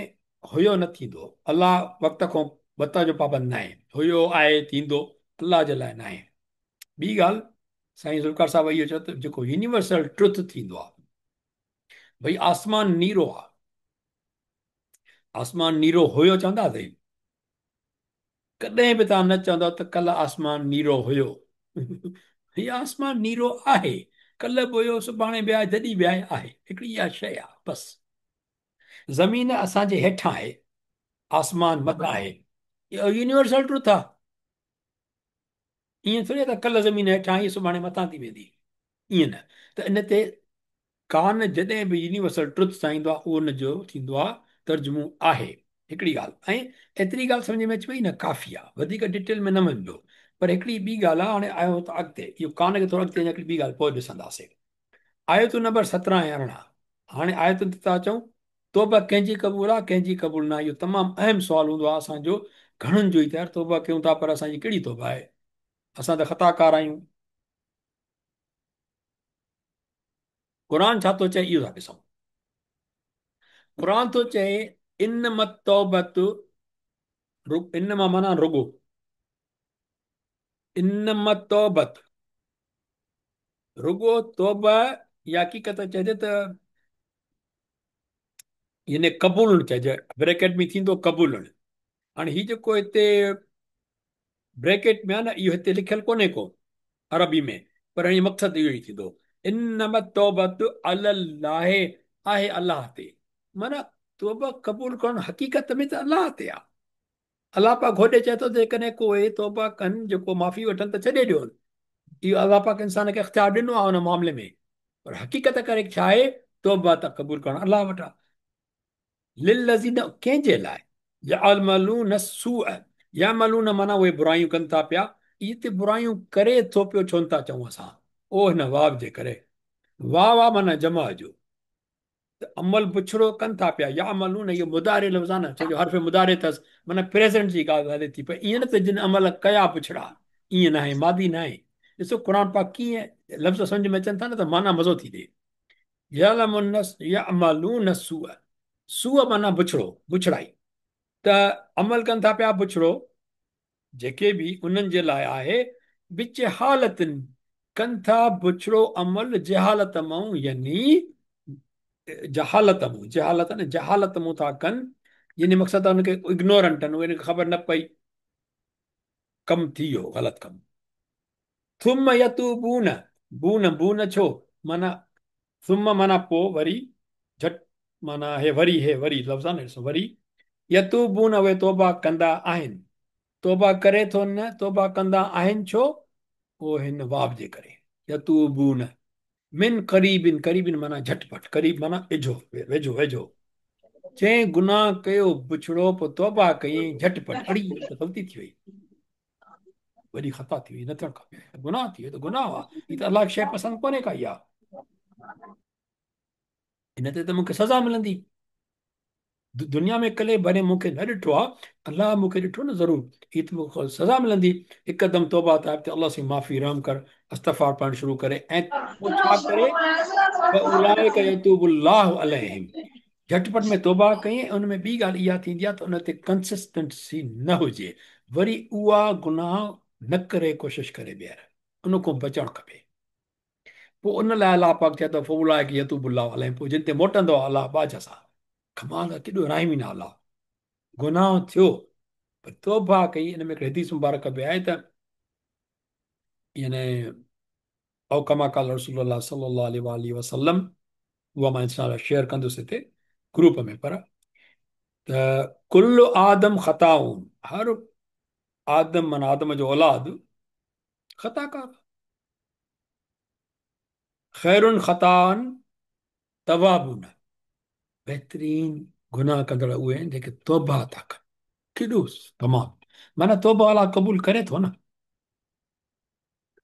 هيو نه ٿيندو الله وقت کان وقت جو پابند ناهي هيو آهي ٿيندو الله جي لاء ناهي. ٻي ڳالهه سائين ذوالفقار صاحب اهو چيو ته جيڪو يونيورسل ٽروٿ ٿيندو آهي ڀئي آسمان نيرو آهي آسمان نيرو هيو چونداسين ڪڏهن به توهان نه چوندؤ ته ڪلهه آسمان نيرو هيو. هي آسمان نيرو آهي. ڪلهه به هيو، سڀاڻي به آهي، جڏهن به آهي، آهي. هڪڙي اها شيء آهي بس. زمين اسان جي هيٺان آهي، آسمان مٿان آهي. اهو يونيورسل ٽروٿ آهي. ائين ٿوري آهي ته ڪلهه زمين هيٺان آهي، سڀاڻي مٿان ٿي ويندي. ائين نه ته ان تي ڪان جڏهن به يونيورسل ٽروٿ سان ايندو آهي اهو ان جو ٿيندو آهي ترجمو آهي هڪڙي ڳالهه ۽ ايتري ڳالهه سمجهه ۾ اچي وئي نه ڪافي آهي وڌيڪ ڊيٽيل ۾ نه وڃبو پر هڪڙي ٻي ڳالهه آهي هاڻي آيو ته اڳتي اهو ڪان کي ٿورو اڳتي اڃا هڪڙي ٻي ڳالهه پوء ڏسنداسين آيتون نمبر 17 ۽ 18 هاڻي آيتن تي ٿا اچون توبه ڪنهن جي قبول آهي ڪنهن جي قبول نه آهي اهو تمام اهم سوال هوندو آهي اسان جو گهڻن جو ئي ته يار توبه ڪيون ٿا پر اسان جي ڪهڙي توبه آهي اسان ته خطاڪار آهيون قرآن ڇا ٿو چئي اهو ٿا ڏسون. قرآن ٿو چئي انما التوبة انما معنيٰ رڳو انما التوبة رڳو توبه يا حقيقت چئجي ته يعني قبولڻ چئجي بريڪيٽ ۾ ٿيندو قبولڻ هاڻي هي جيڪو هتي بريڪيٽ ۾ آهي نه اهو هتي لکيل ڪونهي ڪو عربي ۾ پر هي مقصد اهو ئي ٿيندو انما التوبة علي الله آهي الله تي معنيٰ توبه قبول ڪرڻ حقيقت ۾ ته الله تي آهي الله پاڪ هوڏي چئي ٿو ته جيڪڏهن ڪو اهي توبه ڪن جيڪو معافي وٺن ته ڇڏي ڏيو اهو الله پاڪ انسان کي اختيار ڏنو آهي ان معاملي ۾ پر حقيقت ڪري ڇا آهي توبه ته قبول ڪرڻ الله وٽ آهي للذين ڪنهن جي لاء يعملون السوء يعملون معنيٰ اهي برايون ڪن ٿا پيا اهي هتي برايون ڪري ٿو پيو ڇو نٿا چئون اسان او هن واو جي ڪري واو آ معنيٰ جمع جو ته عمل بڇڙو ڪن ٿا پيا يعملون اهو مضارع لفظ آ نه ڇو جو حرف مضارع اٿس معنيٰ پريزنٽ جي ڳالهه هلي ٿي پئي ائين نه ته جن عمل ڪيا بڇڙا ائين ناهي ماضي ناهي ॾिसो क़ुरान पाक कीअं लफ़्ज़ सम्झ में अचनि था न त माना मज़ो थी ॾिए। यअलमून यअमलून सूअ, सूअ माना बुछड़ो, बुछड़ाई, त अमल कनि था पिया बुछड़ो जेके बि उन्हनि जे लाइ आहे, बिजहालतिन कनि था बुछड़ो अमल जहालत मां, यानी जहालत मां, जहालत न जहालत मां था कनि, यानी मक़सदु आहे हुनखे इग्नोरेंट आहिनि, उहे ख़बर न पई, कमु थी वियो ग़लति कमु। थुम यतूबून, बून बून छो माना थुम माना पोइ वरी झटि माना हे वरी लफ़्ज़ आहे न ॾिसो वरी यतूबून उहे तौबा कंदा आहिनि, तौबा करे थो न तौबा कंदा आहिनि छो उहो हिन वाव जे करे यतूबून मिन क़रीबिन, क़रीबिन माना झटपट, क़रीब माना वेझो वेझो वेझो, जंहिं गुनाह कयो बुछड़ो पोइ तौबा कयईं झटपट, अड़ी त ग़लती थी वई, वॾी ख़ता थी वई, न थियणु खपे, गुनाह थी वियो त गुनाह आहे, हीअ त अलाह खे शइ पसंदि कोन्हे का इहा, हिन ते त मूंखे सज़ा मिलंदी। दुनिया में कले भरे मूंखे न ॾिठो आहे, अलाह मूंखे ॾिठो न ज़रूरु, हीअ त मूंखे सज़ा मिलंदी। हिकदमि तौबा ताइब ते अलाह साईं माफ़ी रहम कर, इस्तिग़फ़ार पढ़णु शुरू करे ऐं पोइ छा करे, उलाइक यतूबुल्लाहु अलैहिम, झटपट में तौबा कई ऐं उन में ॿी ॻाल्हि इहा थींदी आहे त उन ते कंसिस्टेंसी न हुजे, वरी उहा गुनाह न करे कोशिशि करे ॿीहर, उन खां बचणु खपे। पोइ उन लाइ अलाह पाक चए थो फउलाइक यतूबुल्लाहु अलैहिम, पोइ जिन ते मोटंदो आहे अलाह बाझ सां, कमाल आहे, केॾो राहिमीन आहे अलाह। गुनाह थियो पर तौबा कई, इन में हिकिड़ी हदीस मुबारक बि आहे त यानी औ कमा क़ाल रसूलुल्लाह सल्लल्लाहु अलैहि वसल्लम, उहा मां इंशाअल्लाह शेयर कंदुसि हिते ग्रुप में, पर त कुल आदम ख़ताउन, हर आदम माना आदम जो औलाद ख़ताकार, ख़ैरुन ख़तान तवाबुन, बहितरीन गुनाह कंदड़ उहे आहिनि जेके तौबा था कनि, केॾो तमामु माना तौबा अलाह क़बूल करे थो न,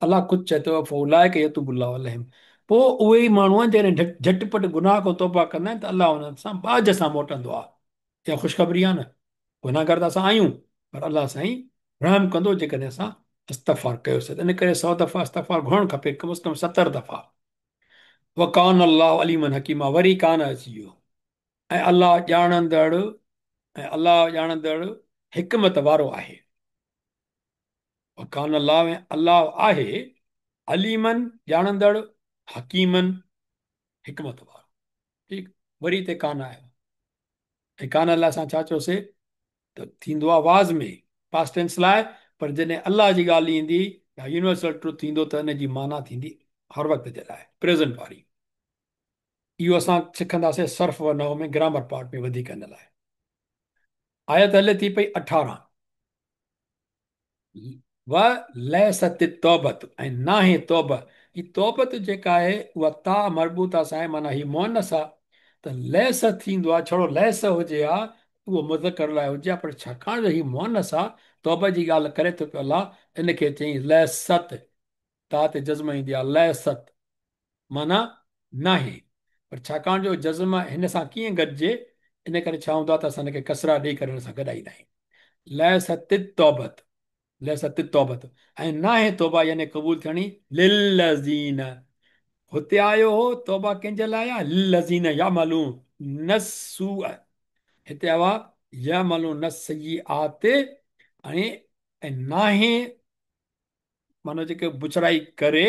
अलाह कुझु चए थो फउलाइक यतूबुल्लाहु अलैहिम, पोइ उहे ई माण्हू आहिनि जॾहिं झटपट गुनाह खां तौबा कंदा आहिनि त अलाह हुननि सां बाझ सां मोटंदो आहे। इहा ख़ुशख़बरी आहे न, गुनाहगार त असां आहियूं पर अलाह साईं रहम कंदो जेकॾहिं असां इस्तिग़फ़ार कयोसीं। इन करे 100 दफ़ा इस्तिग़फ़ार घुरणु खपे, कम अज़ कम 70 दफ़ा। वकान अल्लाह अलीमन हकीमा, वरी कान अची वियो, ऐं अलाह ॼाणंदड़, ऐं अलाह ॼाणंदड़ हिकमत वारो आहे। वकान अल्लाह, ऐं अलाह आहे अलीमन ॼाणंदड़, हकीमन हिकमत वारो। ठीकु, वरी हिते कान आयो, ऐं कान अलाह सां छा चयोसीं त थींदो आहे आवाज़ में पास्ट टेंस लाइ, पर जॾहिं अलाह जी ॻाल्हि ईंदी या यूनिवर्सल ट्रुथ थींदो त इन जी माना थींदी हर वक़्त जे लाइ प्रेज़ेंट वारी। इहो असां सिखंदासीं सर्फ़ व नहव में ग्रामर पार्ट में वधीक इन लाइ। आयत हले थी पई 18, व लैसत तौबत, ऐं नाहे तौबा, ही तौबत जेका आहे उहा ता मरबूता सां आहे, माना ही मुअन्नस आहे, त लैस थींदो आहे, छड़ो लैस हुजे हा उहो मुज़क्कर लाइ हुजे हा, पर छाकाणि जो ही मुअन्नस आहे, तौबा जी ॻाल्हि करे थो पियो अलाह, इनखे चयईं लैसत, ता ते जज़्म ईंदी आहे लैसत माना नाहे, पर छाकाणि जो जज़्म हिन सां कीअं गॾिजे, इन करे छा हूंदो आहे त असां हिनखे कसरा ॾेई करे हिन सां गॾाईंदा आहियूं। लैसत तौबत, लैसत तौबत, ऐं नाहे तौबा यानी क़बूल थियणी लिल्लज़ीन, हुते आयो हो तौबा कंहिंजे लाइ आहे, लिल्लज़ीन यामलून नस्सूअ, हिते आयो आहे यामलून नस्सय्यिआत, ऐं नाहे माना जेके बुछड़ाई करे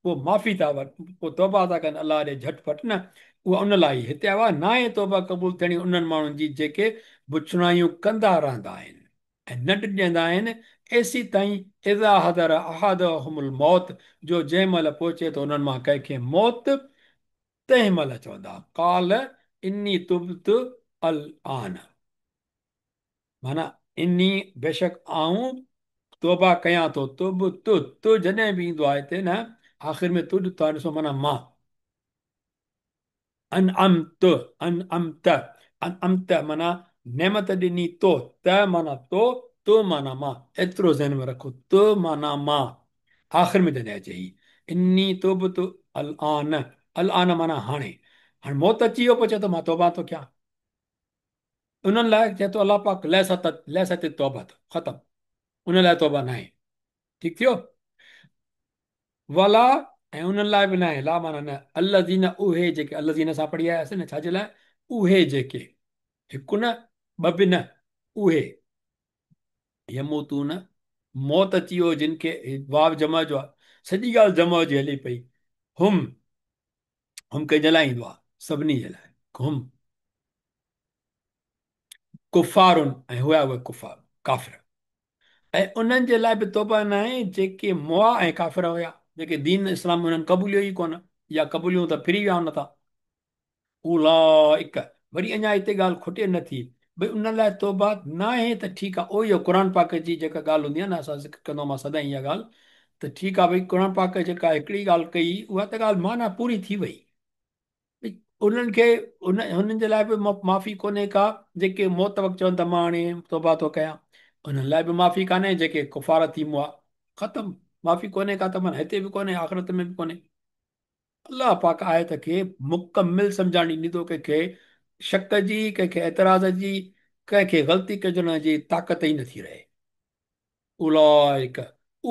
पोइ माफ़ी था वठनि, पोइ तौबा था कनि अलाह ॾे झटपट न, उहा उन लाइ हिते आयो आहे नाहे तौबा क़बूल थियणी उन्हनि माण्हुनि जी जेके बुछड़ायूं कंदा रहंदा आहिनि ऐं न डिॼंदा आहिनि, एसी ताईं इज़ा हदर अहदहुमुल मौत, जो जंहिं महिल पहुचे थो उन्हनि मां कंहिंखे मौत, तंहिं महिल चवंदा क़ाल इन्नी तुबतु अल आन, माना इन्नी बेशक आऊं तौबा कयां थो। तुब तु, तु जॾहिं बि ईंदो आहे हिते न आख़िर में तुॾु था ॾिसो माना मां, अनअमत, अनअमत, अनअमत माना नेमत ॾिनी तो, त माना तो, तो माना मां, एतिरो ज़हन में रखो, तो माना मां आख़िर में जॾहिं अचे ही इन्नी तुबतु अल आन, अल आन माना हाणे, हाणे मौत अची वियो पोइ चए थो मां तौबा थो कयां, उन्हनि लाइ चए थो अलाह पाक लैसत, लैसत तौबत ख़तम, उन लाइ तौबा न आहे। ठीकु थियो। ولا ۽ انهن لاء به ناهي، لا معنيٰ نه، الذين اهي جيڪي، الذين اسان پڙهي آياسين نه، ڇا جي لاء؟ اهي جيڪي، هڪ نه ٻه به نه، اهي يموتون موت اچي ويو جن کي، واو جمع جو آهي، سڄي ڳالهه جمع جي هلي پئي. هم، هم ڪنهن جي لاء ايندو آهي؟ سڀني جي لاء. هم ڪفار ۽ هئا اهي ڪفار، ڪافر، ۽ انهن جي لاء به توبه ناهي جيڪي مئا ۽ ڪافر هيا، جيڪي دين اسلام انهن قبوليو ئي ڪونه يا قبوليون ته ڦري ويا ان تان. اولئڪ، وري اڃا هتي ڳالهه کٽي نه ٿي، ڀئي انهن لاء توبه ناهي ته ٺيڪ آ، اهو ئي قرآن پاڪ جي جيڪا ڳالهه هوندي آ نه، اسان ذڪر ڪندو آهيان مان سدائين اها ڳالهه ته ٺيڪ آ ڀئي قرآن پاڪ جيڪا هڪڙي ڳالهه ڪئي اها ته ڳالهه معنيٰ پوري ٿي وئي، انهن کي انهن جي لاء به معافي ڪونهي ڪا جيڪي موت وقت چون ته مان هاڻي توبه ٿو ڪيان، انهن لاء به معافي ڪانهي جيڪي ڪفار ٿي مئا، ختم، معافي ڪونهي ڪا ته معنيٰ هتي به ڪونهي آخرت ۾ به ڪونهي. الله پاڪ آيت کي مڪمل سمجهاڻي ڏيندو، ڪنهن کي شڪ جي، ڪنهن کي اعتراض جي، ڪنهن کي غلطي ڪجڻ جي طاقت ئي نٿي رهي. اولئڪ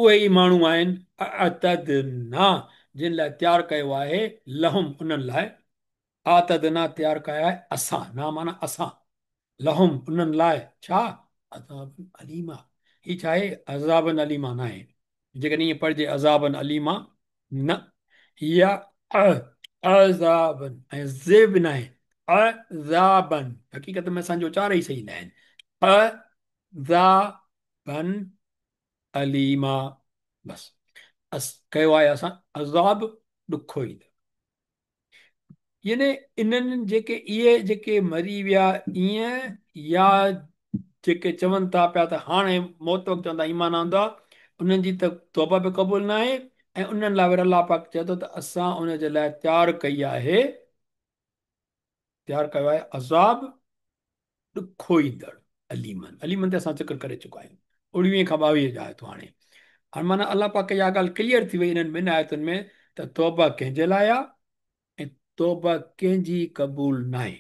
اهي ئي ماڻهو آهن، اعتدنا جن لاء تيار ڪيو آهي، لهم انهن لاء، اعتدنا تيار ڪيو آهي اسان، نا معنيٰ اسان، لهم انهن لاء ڇا؟ عذابا اليما، هي ڇا آهي؟ عذابا اليما ناهي، جيڪڏهن ائين پڙهجي عذابا اليما نه، هي عذابا ۽ زي به ناهي، عذابا حقيقت ۾ اسان جو اچار ئي صحيح ناهن، عذابا اليما بس ڪيو آهي اسان عذاب ڏکو ايندڙ. يعني انهن جيڪي اهي جيڪي مري ويا ائين يا جيڪي چون ٿا پيا ته هاڻي موت وقت چون ٿا ايمان آندو آهي انهن جي ته توبه به قبول ناهي ۽ انهن لاء وري الله پاڪ چئي ٿو ته اسان ان جي لاء تيار ڪئي آهي، تيار ڪيو آهي عذاب ڏکو ايندڙ اليمن، اليمن تي اسان ذڪر ڪري چڪا آهيون 19 کان 22 جا آيتون هاڻي هاڻي معنيٰ الله پاڪ اها ڳالهه ڪليئر ٿي وئي انهن ٻن آيتن ۾ ته توبه ڪنهن جي لاء آهي ۽ توبه ڪنهن جي قبول ناهي.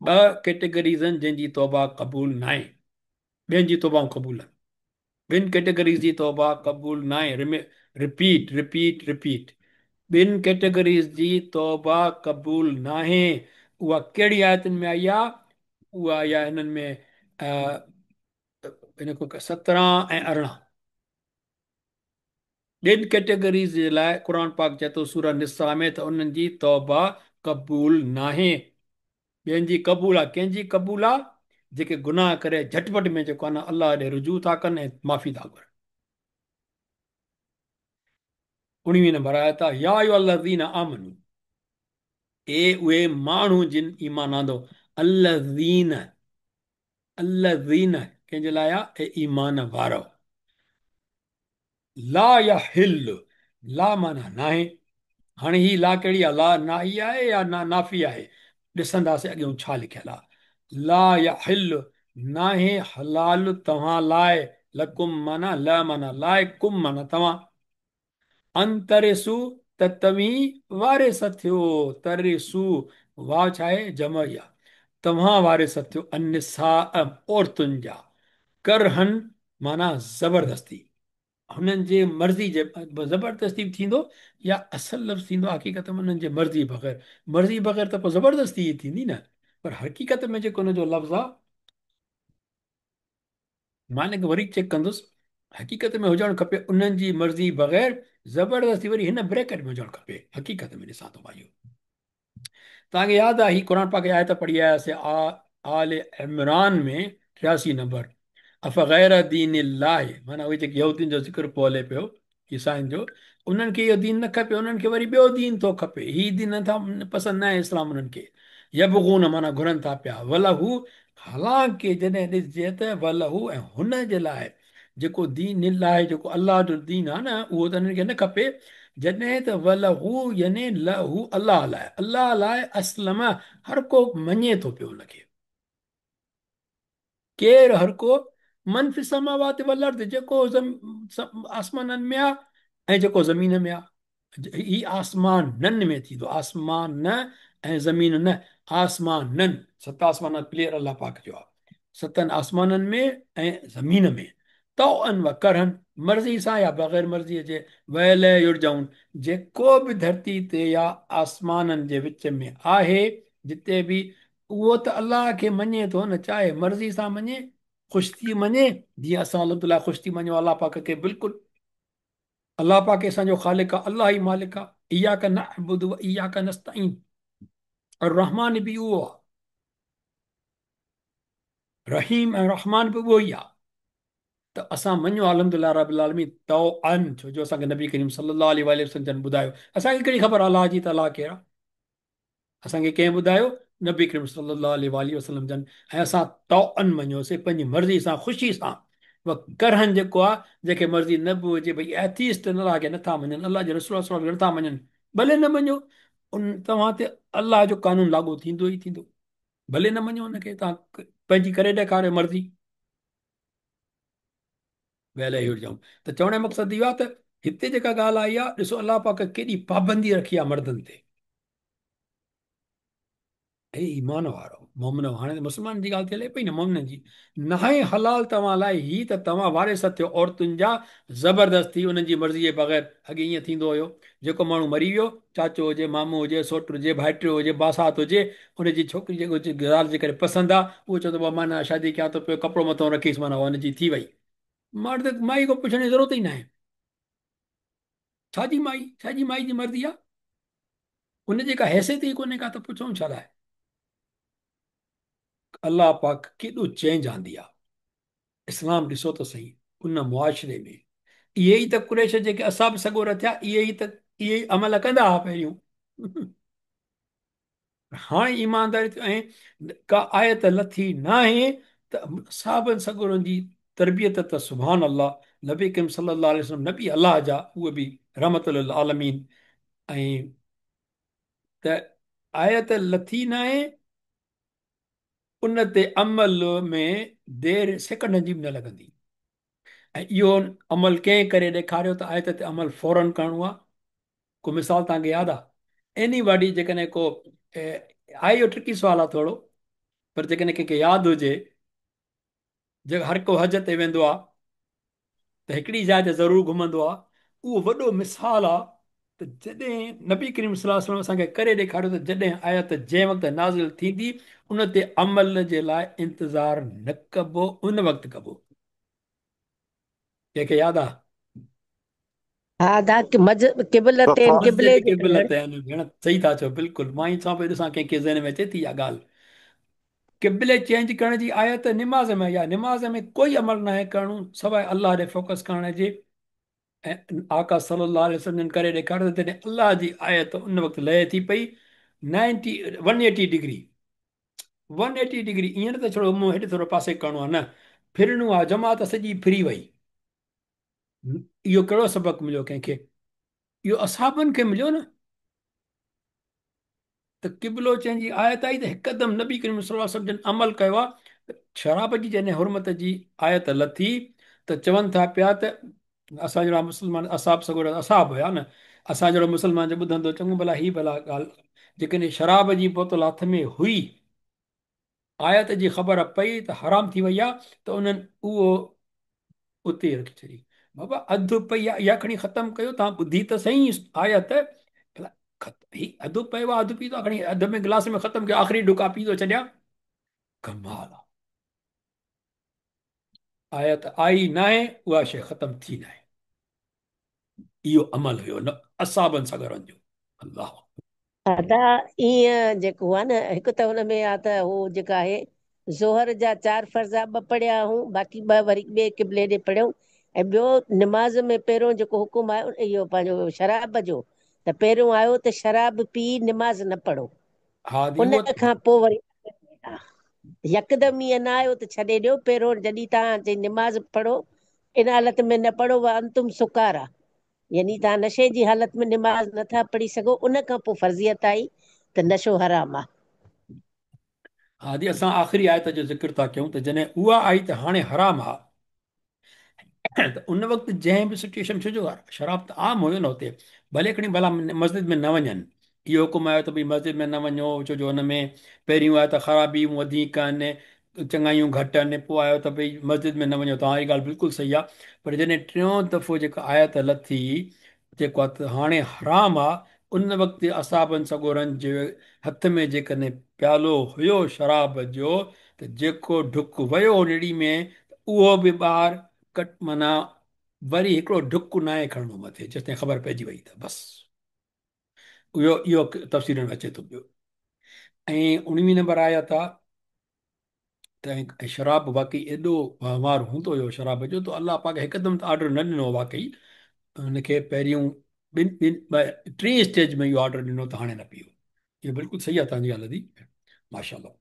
ٻه ڪيٽيگريز آهن جن جي توبه قبول ناهي، ٻين جي توبائون قبول آهن. ٻن ڪيٽيگريز جي توبه قبول ناهي، رپيٽ رپيٽ رپيٽ، ٻن ڪيٽيگريز جي توبه قبول ناهي، اها ڪهڙي آيتن ۾ آئي آهي؟ اها آئي آهي هنن ۾ هن کان 17 ۽ 18. ٻن ڪيٽيگريز جي لاء قرآن پاڪ چئي ٿو سورة نساء ۾ ته انهن جي توبه قبول ناهي. ٻين جي قبول آ، ڪنهن جي قبول آ؟ جيڪي گناهه ڪري جهٽ پٽ ۾ جيڪو آ نه الله ڏي رجوع ٿا ڪن ۽ معافي ٿا گهرن. 19 نمبر آيت آ، يا ايها الذين آمنوا، اي اهي ماڻهو جن ايمان آندو، الذين، الذين ڪنهن جي لاء آ؟ اي ايمان وارؤ، لا يحل، لا معنيٰ ناهي، هاڻي هي لا ڪهڙي آهي؟ لا ناهي آهي يا نا نافي آهي؟ ڏسنداسين اڳيون ڇا لکيل آهي. لا يحل ناهي حلال توهان لاء، لڪم معنيٰ لا معنيٰ لاء، ڪم معنيٰ توهان، ان ترثوا ته توهين وارث ٿيو، ترثوا واو ڇا آهي؟ جمع آهي، توهان وارث ٿيو، النساء عورتن جا، ڪرهن معنيٰ زبردستي، هنن جي مرضي جي زبردستي به ٿيندو يا اصل لفظ ٿيندو حقيقت ۾ انهن جي مرضي بغير، مرضي بغير ته پوء زبردستي ئي ٿيندي نه، پر حقيقت ۾ جيڪو ان جو لفظ آ، مان ان کي وري چيڪ ڪندس، حقيقت ۾ هجڻ کپي انهن جي مرضي بغير زبردستي وري هن بريڪٽ ۾ هجڻ کپي، حقيقت ۾ ڏسان ٿو مان اهو. توهان کي ياد آهي هي قرآن پاڪ جي آيت پڙهي آياسي آل عمران ۾ 83 نمبر افغير دين الله معنيٰ اهي جيڪي يهودين جو ذڪر پيو هلي پيو عيسائين جو انهن کي اهو دين نه کپي انهن کي وري ٻيو دين ٿو کپي هي دين نٿا پسند نه آهي اسلام انهن کي يبغون معنيٰ گهرن ٿا پيا وله حالانڪه جڏهن ڏسجي ته وله ۽ هن جي لاء جيڪو دين الله جيڪو الله جو دين آهي نه اهو ته انهن کي نه کپي جڏهن ته وله يعني له الله لاء الله لاء اسلم هر ڪو مڃي ٿو پيو ان کي ڪير هر ڪو من في السماوات والارض جيڪو آسمانن ۾ آهي ۽ جيڪو زمين ۾ آهي هي آسمانن ۾ ٿيندو آسمان نه ۽ زمين نه آسمانن ست آسمان پليئر الله پاڪ جو آهي ستن آسمانن ۾ ۽ زمين ۾ طوعا و ڪرها मर्ज़ी सां या बग़ैर मर्ज़ीअ जे, वइलैहि युरजऊन, जेको बि धरती ते या आसमाननि जे विच में आहे, जिते बि, उहो त अल्लाह खे मञे थो न, चाहे मर्ज़ी सां मञे, ख़ुशि थी मञे, जीअं असां अल्हम्दुलिल्लाह ख़ुशि थी मञो अल्लाह पाक खे, बिल्कुलु अल्लाह पाक असांजो ख़ालिक आहे, अल्लाह ई मालिक आहे। इय्याक नअबुदु व इय्याक नस्तईन, और रहमान बि उहो आहे, रहीम ऐं रहमान बि उहो ई आहे। त असां मञो अल्हम्दुलिल्लाह रब्बिल आलमीन तौअन, छो जो असांखे नबी करीम सल्लल्लाहु अलैहि वसल्लम जन ॿुधायो। असांखे कहिड़ी ख़बर अल्लाह जी त अल्लाह केरु आहे? असांखे कंहिं ॿुधायो? नबी करीम सल्लल्लाहु अलैहि वसल्लम जन। ऐं असां तौअन मञियोसीं पंहिंजी मर्ज़ी सां, ख़ुशी सां। व करहन जेको आहे, जंहिंखे मर्ज़ी न बि हुजे, भई एथीस्ट अल्लाह खे नथा मञनि, अल्लाह जे रसूल सल्लल्लाहु अलैहि वसल्लम नथा मञनि, भले न मञो, उन तव्हां ते अल्लाह जो कानून लागू थींदो ई थींदो, भले न मञो हुनखे, तव्हां पंहिंजी करे ॾेखारियो मर्ज़ी। वइलैहि युरजऊन। त चवण जो मक़सदु इहो आहे त हिते जेका ॻाल्हि आई आहे, ॾिसो अल्लाह पाक केॾी पाबंदी रखी आहे मर्दनि ते। हे ईमान वारो मोमिनो, हाणे मुसलमान जी ॻाल्हि थी हले पई न, मोमिननि जी, नाहे हलाल तव्हां लाइ ही त तव्हां वारिस थियो औरतुनि जा ज़बरदस्ती उन्हनि जी मर्ज़ी जे बग़ैर। अॻे ईअं थींदो हुयो, जेको माण्हू मरी वियो, चाचो हुजे, मामू हुजे, सोट हुजे, भाइटियो हुजे, बासात हुजे, हुनजी छोकिरी जेको ज़ाल जे करे पसंदि आहे, उहो चवंदो आहे, मां शादी कयां थो पियो, कपिड़ो मथां रखीसि, माना हुनजी थी वई। मर्द माई खां पुछण जी ज़रूरत ई न आहे। छाजी माई, छाजी माई जी मर्ज़ी आहे, हुनजी का हैसियत ई कोन्हे का, त पुछूं छा लाइ? अल्लाह पाक केॾो चेंज आंदी आहे। इस्लाम ॾिसो त सही उन मुआशरे में, इहे ई त कुरैश जेके असां बि सॻोरा थिया, इहे ई त इहे ई अमल कंदा हुआ पहिरियों। हाणे ईमानदारी ऐं का आयत लथी न आहे त साहबनि सॻोरनि जी तरबियत त सुभान अल्लाह, नबी करीम सल्लल्लाहु अलैहि वसल्लम नबी अल्लाह जा, उहे बि रहमतुल लिल आलमीन। ऐं त आयत लथी न आहे, उन ते अमल में देरि सेकंडनि जी बि न लॻंदी। ऐं इहो अमल कंहिं करे ॾेखारियो त आयत ते अमल फ़ौरन करिणो आहे। को मिसाल तव्हांखे यादि आहे? एनीबॉडी जेकॾहिं को आहे, इहो ट्रिकी सुवाल आहे थोरो, पर जेकॾहिं कंहिंखे यादि हुजे, जे हर को हज ते वेंदो आहे त हिकिड़ी जाइ ते ज़रूरु घुमंदो आहे, उहो वॾो मिसाल आहे त जॾहिं नबी करीम सल्लल्लाहु अलैहि वसल्लम असांखे करे ॾेखारियो त जॾहिं आयत जंहिं वक़्तु नाज़िल थींदी उन ते अमल जे लाइ इंतज़ार न कबो, उन वक़्तु कबो। कंहिंखे यादि आहे? हा, दा क़िबल ते आहिनि, क़िबले मस्जिद क़िबल ते आहिनि भेण, सही था चओ, बिल्कुलु। मां ई चवां पियो ॾिसां कंहिंखे ज़हन में अचे थी इहा ॻाल्हि। क़िबले चेंज करण जी आयत निमाज़ में आई आहे, निमाज़ में कोई अमल न आहे करिणो सवाइ अल्लाह ॾे फोकस करण जे। ऐं आका सल्लल्लाहु अलैहि वसल्लम जन करे ॾेखारियो त जॾहिं अल्लाह जी आयत उन वक़्तु लहे थी पई 180 डिग्री, 180 डिग्री, ईअं न त छड़ो मुंहुं हेॾे थोरो पासे करिणो आहे, न फिरणो आहे, जमात सॼी फिरी वई। इहो कहिड़ो सबक़ु मिलियो कंहिंखे? इहो असाबनि खे मिलियो न। त क़िबलो चेंज जी आयत आई त हिकदमि नबी करीम सल्लल्लाहु अलैहि वसल्लम जन अमल कयो आहे। शराब जी जॾहिं हुरमत जी आयत लथी त चवनि था पिया त असां जहिड़ा मुसलमान असाब सॻोरा असाब हुया न, असां जहिड़ो मुसलमान जो ॿुधंदो चङो भला ही भला ॻाल्हि, जेकॾहिं शराब जी बोतल हथ में हुई, आयत जी ख़बर पई त हराम थी वई आहे, त उन्हनि उहो उते ई रखी छॾी। बाबा अधु पई आहे, इहा खणी ख़तमु कयो, तव्हां ॿुधी त सही आयत, ही अधु पियो आहे, अधु पीतो आहे, खणी अध में गिलास में ख़तमु कयो, आख़िरी ढुका पी थो छॾियां। कमाल आहे, आयत आई न आहे, उहा शइ ख़तमु थी न आहे। इहो अमल हुयो न असाबनि सगरनि जो। अल्लाह अदा ईअं जेको आहे न, हिकु त हुन में आहे त हू जेका आहे ज़ोहर जा 4 फ़र्ज़ा 2 पढ़िया हूं, बाक़ी 2 वरी ॿिए क़िबले ॾे पढ़ियऊं। ऐं ॿियो नमाज़ में पहिरियों जेको हुकुम आयो इहो पंहिंजो शराब जो, त पहिरियों आयो त शराब पी नमाज़ न पढ़ो, उन खां पोइ वरी यकदमि ईअं न आयो त छॾे ॾियो। पहिरियों जॾहिं तव्हां चई नमाज़ पढ़ो इन हालत में न पढ़ो, व अंतुम सुकारा, यानी तव्हां नशे जी हालत में नमाज़ नथा पढ़ी सघो, उन खां पोइ फ़र्ज़ियत आई त नशो हराम आहे। हा जी, असां आख़िरी आयत जो ज़िक्र था कयूं त जॾहिं उहा आई त हाणे हराम आहे, त उन वक़्तु जंहिं बि सिचुएशन, छो जो शराब त आम हुयो न हुते, भले खणी भला मस्जिद में न वञनि, इहो हुकुम आयो त भई मस्जिद में न वञो, छो जो हुन में पहिरियों आयो त ख़राबी वधीक आहिनि, چڱايون گهٽ آهن، پوء آيو ته ڀئي مسجد ۾ نه وڃو، توهان جي ڳالهه بلڪل صحيح آهي، پر جڏهن ٽيون دفعو جيڪا آيت لٿي جيڪو آهي ته هاڻي حرام آهي، ان وقت اصحابن سڳورن جي هٿ ۾ جيڪڏهن پيالو هيو شراب جو ته جيڪو ڍڪ ويو نڙي ۾ ته اهو به ٻاهر ڪٽ معنيٰ وري هڪڙو ڍڪ ناهي کڻڻو مٿي جيستائين خبر پئجي وئي ته بس. اهو تفسيرن ۾ اچي ٿو پيو. ۽ 19 نمبر آيت آ ته شراب واقعي ايڏو وهنوار هوندو هيو شراب جو ته الله پاڪ هڪدم ته آرڊر نه ڏنو، واقعي ان کي پهريون ٻن ٻن ٻه ٽين اسٽيج ۾ اهو آرڊر ڏنو ته هاڻي نه پيئو. اهو بلڪل صحيح آ توهان جي ڳالهه ادي ماشاء الله.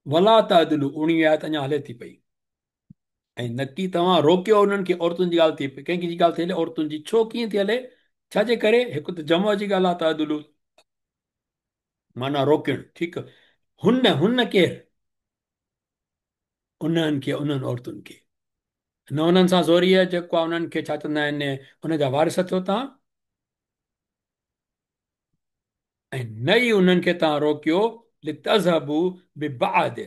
ولا تعدلوا، 19 آيت اڃا هلي ٿي پئي. ۽ نڪي توهان روڪيو انهن کي، عورتن جي ڳالهه ٿي پئي، ڪنهن جي ڳالهه ٿي هلي؟ عورتن جي. ڇو ڪيئن ٿي هلي؟ ڇا جي ڪري؟ هڪ ته جمع جي ڳالهه آ، تعدلوا معنيٰ روڪڻ، ٺيڪ. هن، هن ڪير؟ انهن کي، انهن عورتن کي، نه انهن سان زوريء جيڪو آ انهن کي ڇا چوندا آهن، ان جا وارث ٿيو توهان، ۽ نه ئي انهن کي توهان روڪيو، لتذهبوا ببعض،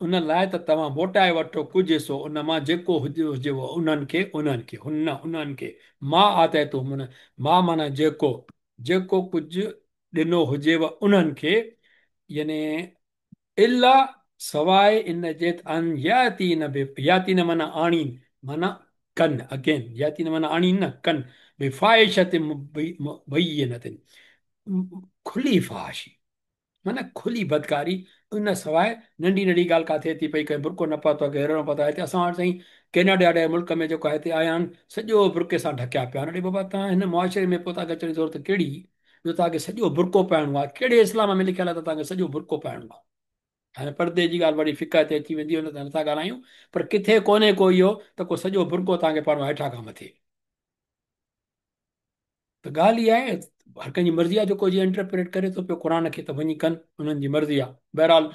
ان لاء ته توهان موٽائي وٺو ڪجهه حصو ان مان جيڪو هجيو انهن کي، انهن کي، هن، انهن کي، ما آتيتموهن، ما معنيٰ جيڪو، جيڪو ڪجهه ڏنو هجيو انهن کي، يعني الا سواء ان جي ته ان ياتين ب، ياتين معنيٰ آڻين، معنيٰ ڪن، اگين ياتين معنيٰ آڻين نه ڪن، بفاحشة مبينة کلي فحاشي معنيٰ کلي بدڪاري، ان سواء ننڍي ننڍي ڳالهه ڪا ٿئي ٿي پئي، ڪنهن برقعو نه پاتو آهي، ڪنهن اهڙو نه پاتو آهي، هتي اسان وٽ سائين ڪينيڊا جهڙي ملڪ ۾ جيڪو هتي آيا آهن سڄو برقعي سان ڍڪيا پيا آهن، اڙي بابا توهان هن معاشري ۾ پوء توهان کي اچڻ جي ضرورت ڪهڙي جو توهان کي سڄو برقعو پائڻو آهي، ڪهڙي اسلام ۾ لکيل آهي ته توهان کي سڄو برقعو پائڻو آهي؟ هاڻي پردي جي ڳالهه وري فقه تي اچي ويندي، ان تي نٿا ڳالهايون، پر ڪٿي ڪونهي ڪو اهو ته ڪو سڄو برقعو توهان کي پائڻو آهي هيٺان کان مٿي. ته ڳالهه اها آهي هر ڪنهن جي مرضي آهي جيڪو جيئن انٽرپريٽ ڪري ٿو پيو قرآن کي ته وڃي ڪن، انهن جي مرضي آهي. بهرحال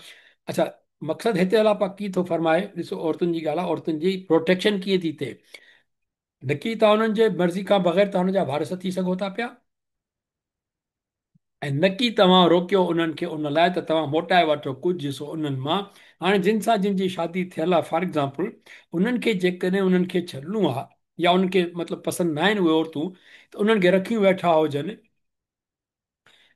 اڇا مقصد هتي الله پاڪ ڪي ٿو فرمائي، ڏسو عورتن جي ڳالهه آهي، عورتن جي پروٽيڪشن ڪيئن ٿي ٿئي، نڪي توهان انهن جي مرضي کان بغير توهان انهن جا وارث ٿي سگهو ٿا پيا ۽ نڪي توهان روڪيو انهن کي ان لاء ته توهان موٽائي وٺو ڪجهه حصو انهن مان. هاڻي جن سان جن جي شادي ٿيل آهي فار ايگزامپل انهن کي جيڪڏهن انهن کي ڇڏڻو آهي يا انهن کي مطلب پسند ناهن اهي عورتون ته انهن کي رکيون ويٺا هجن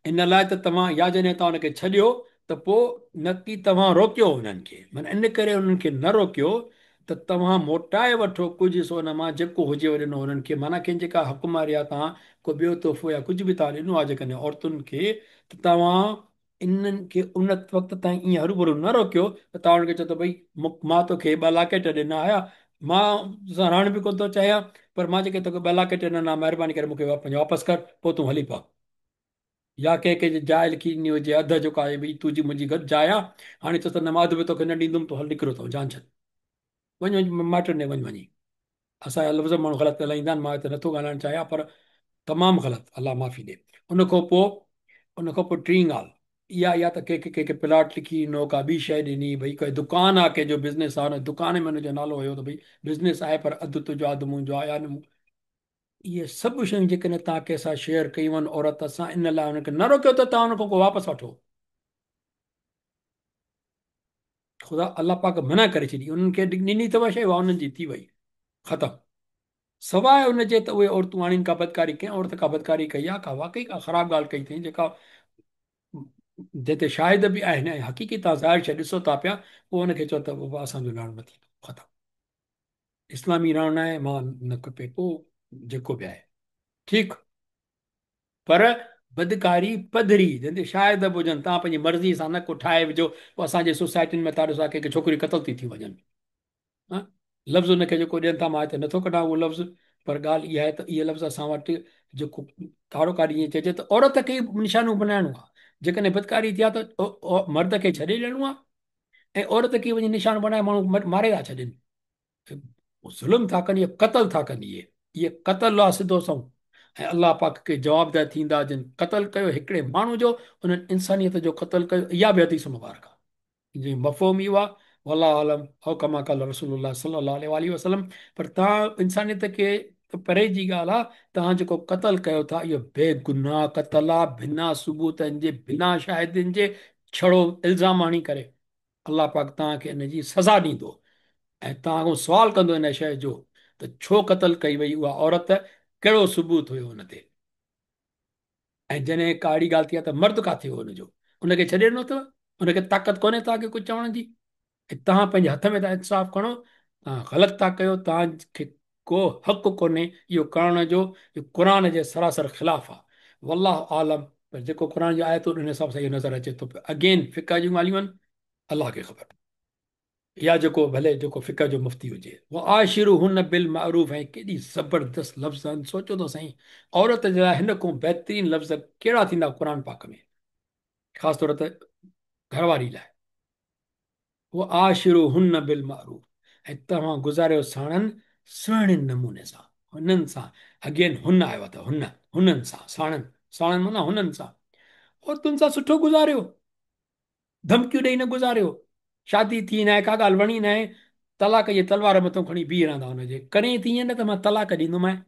ان لاء ته توهان يا جڏهن توهان ان کي ڇڏيو ته پوء نڪي توهان روڪيو انهن کي، معنيٰ ان ڪري انهن کي نه روڪيو ته توهان موٽائي وٺو ڪجهه حصو ان مان جيڪو هجيو ڏنو انهن کي، معنيٰ کين جيڪا حق مهر يا توهان ڪو ٻيو تحفو يا ڪجهه به توهان ڏنو آهي جيڪڏهن عورتن کي ته توهان انهن کي ان وقت تائين ائين هروڀرو نه روڪيو ته توهان انهن کي چئو ته ڀئي مان توکي ٻه لاڪيٽ ڏنا هيا مان تو سان رهڻ به ڪونه ٿو چاهيان پر مان جيڪي توکي ٻه لاڪيٽ ڏنا مهرباني ڪري مون کي واپس ڪر پوء تون هلي پئه. يا ڪنهن کي جاء لکي ڏني هجي اڌ جيڪو آهي ڀئي تنهنجي منهنجي گڏ جاء آ هاڻي چئس ته نه مان اڌ به توکي نه ڏيندم تون هل نڪرو ٿو جان ڇڏ وڃ وڃ مائٽن ڏي وڃ وڃي. اسان جا لفظ ماڻهو غلط ڳالهائيندا آهن مان هتي نٿو ڳالهائڻ چاهيان پر تمام غلط الله معافي ڏي. ان کان پوء ٽين ڳالهه اها اها ته ڪنهن کي ڪنهن کي پلاٽ لکي ڏنو ڪا ٻي شيء ڏني ڀئي ڪوئي دڪان آ ڪنهن جو بزنس آ ان دڪان ۾ ان جو نالو هيو ته ڀئي بزنس آهي پر اڌ تنهنجو اڌ منهنجو آ يا اهي سڀ شيون جيڪڏهن توهان ڪنهن سان شيئر ڪيون آهن عورت سان ان لاء ان کي نه روڪيو ته توهان ان کان ڪو واپس وٺو. خدا الله پاڪ منع ڪري ڇڏي انهن کي ڏني اٿو شيء اها انهن جي ٿي وئي ختم سواء ان جي ته اهي عورتون آڻين ڪا بدڪاري ڪنهن عورت ڪا بدڪاري ڪئي آهي ڪا واقعي ڪا خراب ڳالهه ڪئي اٿئي جيڪا جنهن تي شاهد به آهن ۽ حقيقي توهان ظاهر شيء ڏسو ٿا پيا پوء ان کي چئو ته بابا اسان جو لهڻ نه ٿيندو ختم اسلامي رهڻ نه آهي مان نه کپي پوء جيڪو به آهي ٺيڪ. پر بدڪاري پڌري جنهن تي شاهد به هجن توهان پنهنجي مرضي سان نه ڪو ٺاهي وجهو پوء اسان جي سوسائٽين ۾ توهان ڏسو ڪي ڪي ڇوڪريون قتل ٿي ٿيون وڃن ها لفظ ان کي جيڪو ڏين ٿا مان هتي نٿو ڪڍان اهو لفظ پر ڳالهه اها آهي ته اهي لفظ اسان وٽ جيڪو ڪارو ڪاري ائين چئجي ته عورت کي ئي نشانو بنائڻو آهي جيڪڏهن بدڪاري ٿي آهي ته مرد کي ڇڏي ڏيڻو آهي ۽ عورت کي وڃي نشانو بڻائي ماڻهو ماري ٿا ڇڏين ظلم ٿا ڪن اهي قتل ٿا ڪن اهي اهي قتل آ سڌو سنئون ۽ الله پاڪ کي جوابده ٿيندا جن قتل ڪيو هڪڙي ماڻهو جو انهن انسانيت جو قتل ڪيو اها به حديث مبارڪ آ جي مفهوم اهو آ والله اعلم او ڪما قال رسول الله صلي الله عليه واله وسلم پر توهان انسانيت کي ته پري جي ڳالهه آ توهان جيڪو قتل ڪيو ٿا اهو بي گناهه قتل آ بنا ثبوتن جي بنا شاهدين جي ڇڙو الزام هڻي ڪري. الله پاڪ توهان کي ان جي سزا ڏيندو ۽ توهان کان سوال ڪندو ان شيء جو ته ڇو قتل ڪئي وئي اها عورت، ڪهڙو ثبوت هيو ان تي؟ ۽ جڏهن ڪا اهڙي ڳالهه ٿي آهي ته مرد ڪاٿي هو ان جو؟ ان کي ڇڏي ڏنو اٿو؟ ان کي طاقت ڪونهي توهان کي ڪجهه چوڻ جي؟ ۽ توهان پنهنجي هٿ ۾ ٿا انصاف کڻو، توهان غلط ٿا ڪيو، توهان کي ڪو حق ڪونهي اهو ڪرڻ جو، اهو قرآن جي سراسر خلاف آهي. والله اعلم، پر جيڪو قرآن جون آيتون ان حساب سان اهو نظر اچي ٿو پيو. اگين فقه جون ڳالهيون آهن، الله کي خبر. يا جيڪو ڀلي جيڪو فقه جو مفتي هجي. وعاشروهن بالمعروف ۽ ڪيڏي زبردست لفظ آهن، سوچو ته سائين عورت جي لاء هن کان بهترين لفظ ڪهڙا ٿيندا قرآن پاڪ ۾ خاص طور تي گهر واري لاء. وعاشروهن بالمعروف ۽ توهان گذاريو ساڻن سهڻي نموني سان، هنن سان، اگين هن آيو آهي ته هن، هنن سان، ساڻن، ساڻن معنيٰ هنن سان، عورتن سان سٺو گذاريو، ڌمڪيون ڏئي نه گذاريو، شادي ٿي ناهي، ڪا ڳالهه وڻي ناهي، طلاق جي تلوار مٿون کڻي بيهي رهندا هن جي، ڪرين ٿي ائين نه ته مان طلاق ڏيندومانء،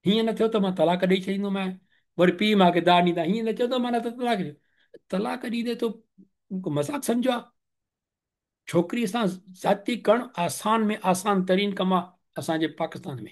هيئن نه ٿيو ته مان طلاق ڏئي ڇڏيندومانء، وري پيء ماء کي دانهن ڏيندا، هيئن نه چوندو معنيٰ ته طلاق ڏي، طلاق ڏيندي تو مذاق سمجهيو آ؟ ڇوڪري سان زيادتي ڪرڻ آسان ۾ آسان ترين ڪم آ اسان جي پاڪستان ۾.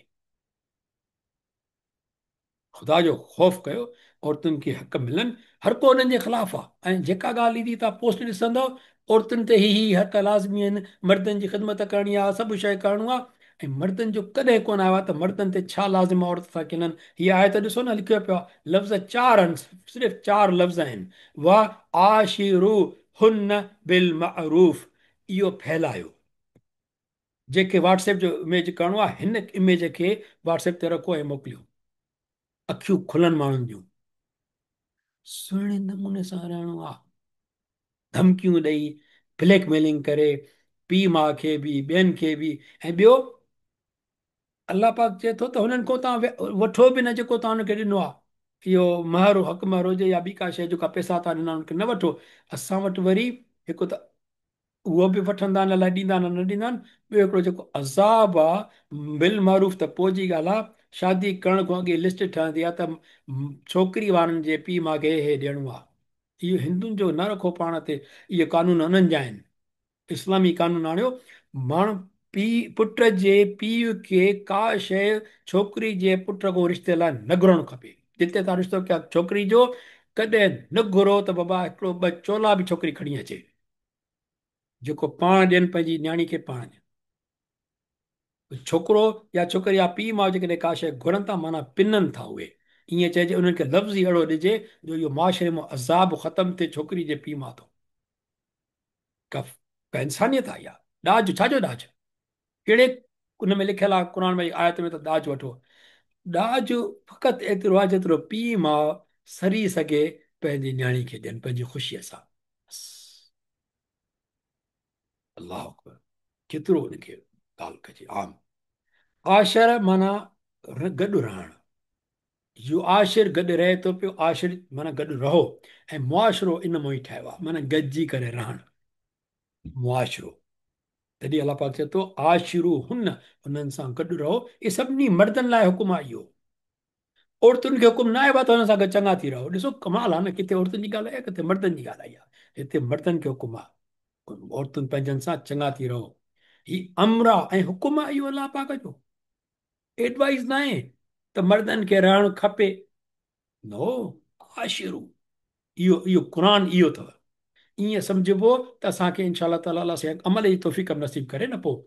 خدا جو خوف ڪيو، عورتن کي حق ملن، هر ڪو انهن جي خلاف آ ۽ جيڪا ڳالهه ايندي توهان پوسٽ ڏسندؤ عورتن تي هي هي حق لازمي آهن، مردن جي خدمت ڪرڻي آ، سڀ شيء ڪرڻو آ ۽ مردن جو ڪڏهن ڪونه آيو آ ته مردن تي ڇا لازم آ عورت سان ڪنن، هي آيت ڏسو نه لکيو پيو آ لفظ چار آهن صرف چار لفظ آهن وعاشروهن بالمعروف اهو ڦهلايو. جنهن کي واٽس ايپ جو اميج ڪرڻو آهي هن اميج کي واٽس ايپ تي رکو ۽ موڪليو. اکيون کلن ماڻهن جون. سهڻي نموني سان رهڻو آهي. ڌمڪيون ڏئي بليڪ ميلنگ ڪري پيء ماء کي به ٻين کي به ۽ ٻيو الله پاڪ چئي ٿو ته هنن کان توهان وٺو به نه جيڪو توهان هنن کي ڏنو آهي اهو مهر حق مهر هجي يا ٻي ڪا شيء جيڪا پئسا توهان ڏنا انهن کي نه وٺو اسان وٽ وري هڪ ته اهو به وٺندا آهن الائي ڏيندا آهن نه ڏيندا آهن ٻيو هڪڙو جيڪو عذاب آ بالمعروف ته پوء جي ڳالهه آ شادي ڪرڻ کان اڳي لسٽ ٺهندي آ ته ڇوڪري وارن جي پيء ماء کي هي ڏيڻو آ اهو هندن جو نه رکو پاڻ تي اهي قانون انهن جا آهن اسلامي قانون آڻيو ماڻهو پيء پٽ جي پيء کي ڪا شيء ڇوڪري جي پٽ کان رشتي لاء نه گهرڻ کپي جتي تان رشتو ڪيا ڇوڪري جو ڪڏهن نه گهرو ته بابا هڪڙو ٻه چولا به ڇوڪري کڻي اچي جيڪو پاڻ ڏين پنهنجي نياڻي کي پاڻ ڏين. ڇوڪرو يا ڇوڪري يا پيء ماء جيڪڏهن ڪا شيء گهرن ٿا معنيٰ پنن ٿا اهي. ائين چئجي انهن کي لفظ ئي اهڙو ڏجي جو اهو معاشري مان عذاب ختم ٿئي ڇوڪري جي پيء ماء ٿو. ڪا انسانيت آهي اها. ڏاج ڇا جو ڏاج؟ ڪهڙي ان ۾ لکيل آهي قرآن ۾ آيت ۾ ته ڏاج وٺو. ڏاج فقط ايترو آهي جيترو پيء ماء سري سگهي پنهنجي نياڻي کي ڏين پنهنجي خوشيء سان. بس. الله اڪبر ڪيترو ان کي ڳالهه ڪجي عام عاشر معنيٰ گڏ رهڻ يعاشر گڏ رهي ٿو پيو عاشر معنيٰ گڏ رهو ۽ معاشرو ان مان ئي ٺاهيو آهي معنيٰ گڏجي ڪري رهڻ معاشرو تڏهن الله پاڪ چئي ٿو عاشروهن انهن سان گڏ رهو اهي سڀني مردن لاء حڪم آهي اهو عورتن کي حڪم نه آهي ته هنن سان گڏ چڱا ٿي رهو. ڏسو ڪمال آهي نه ڪٿي عورتن جي ڳالهه آئي آهي ڪٿي مردن جي ڳالهه آئي آهي. هتي مردن کي حڪم آهي عورتن پنهنجن سان چڱا ٿي رهو. هي امر آهي ۽ حڪم آهي اهو الله پاڪ جو. ايڊوائز نه آهي ته مردن کي رهڻ کپي. نو عاشرو اهو اهو قرآن اهو اٿو. ائين سمجهبو ته اسان کي انشاء الله تعالي الله سائين عمل جي توفيق به نصيب ڪري نه پوء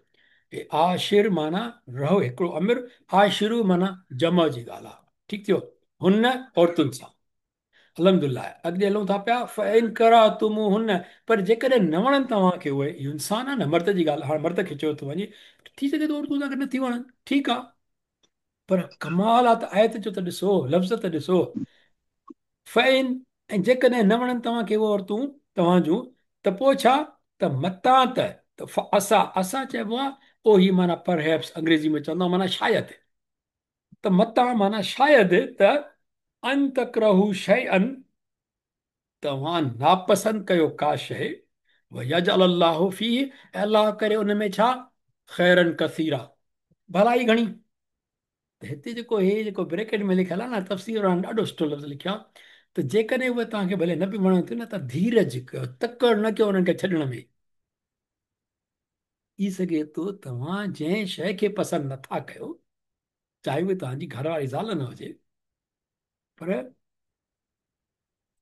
عاشر معنيٰ رهو هڪڙو امر عاشرو معنيٰ جمع جي ڳالهه آهي ٺيڪ ٿيو هن عورتن سان الحمدلله اڳتي هلون ٿا پيا فان ڪرهتموهن پر جيڪڏهن نه وڻن توهان کي اهي اهو انسان آهي نه مرد جي ڳالهه هاڻ مرد کي چيو ٿو وڃي ٿي سگهي ٿو عورتون توهان کي نه ٿي وڻن ٺيڪ آهي پر ڪمال آ ته آيت جو ته ڏسو لفظ ته ڏسو فان ۽ جيڪڏهن نه وڻن توهان کي اهي عورتون توهان جون ته پوء ڇا ته متان ته عسيٰ عسيٰ چئبو آهي او هي معنيٰ پرهيپس انگريزي ۾ چوندا معنيٰ شايد ته متان معنيٰ شايد ته ان تڪرهوا شيئا توهان ناپسند ڪيو ڪا شيء ويجعل الله فيه ۽ الله ڪري ان ۾ ڇا خيرا ڪثيرا ڀلائي گهڻي. ته هتي جيڪو هي جيڪو بريڪيٽ ۾ لکيل آهي نه تفسير وارن ڏاڍو سٺو لفظ لکيو آهي ته جيڪڏهن اهي توهان کي ڀلي نه به وڻن ٿيون نه ته ڌيرج ڪيو تڪڙ نه ڪيو انهن کي ڇڏڻ ۾. थी सघे थो तव्हां जंहिं शइ खे पसंदि नथा कयो, चाहे उहा तव्हांजी घरवारी ज़ाल न हुजे, पर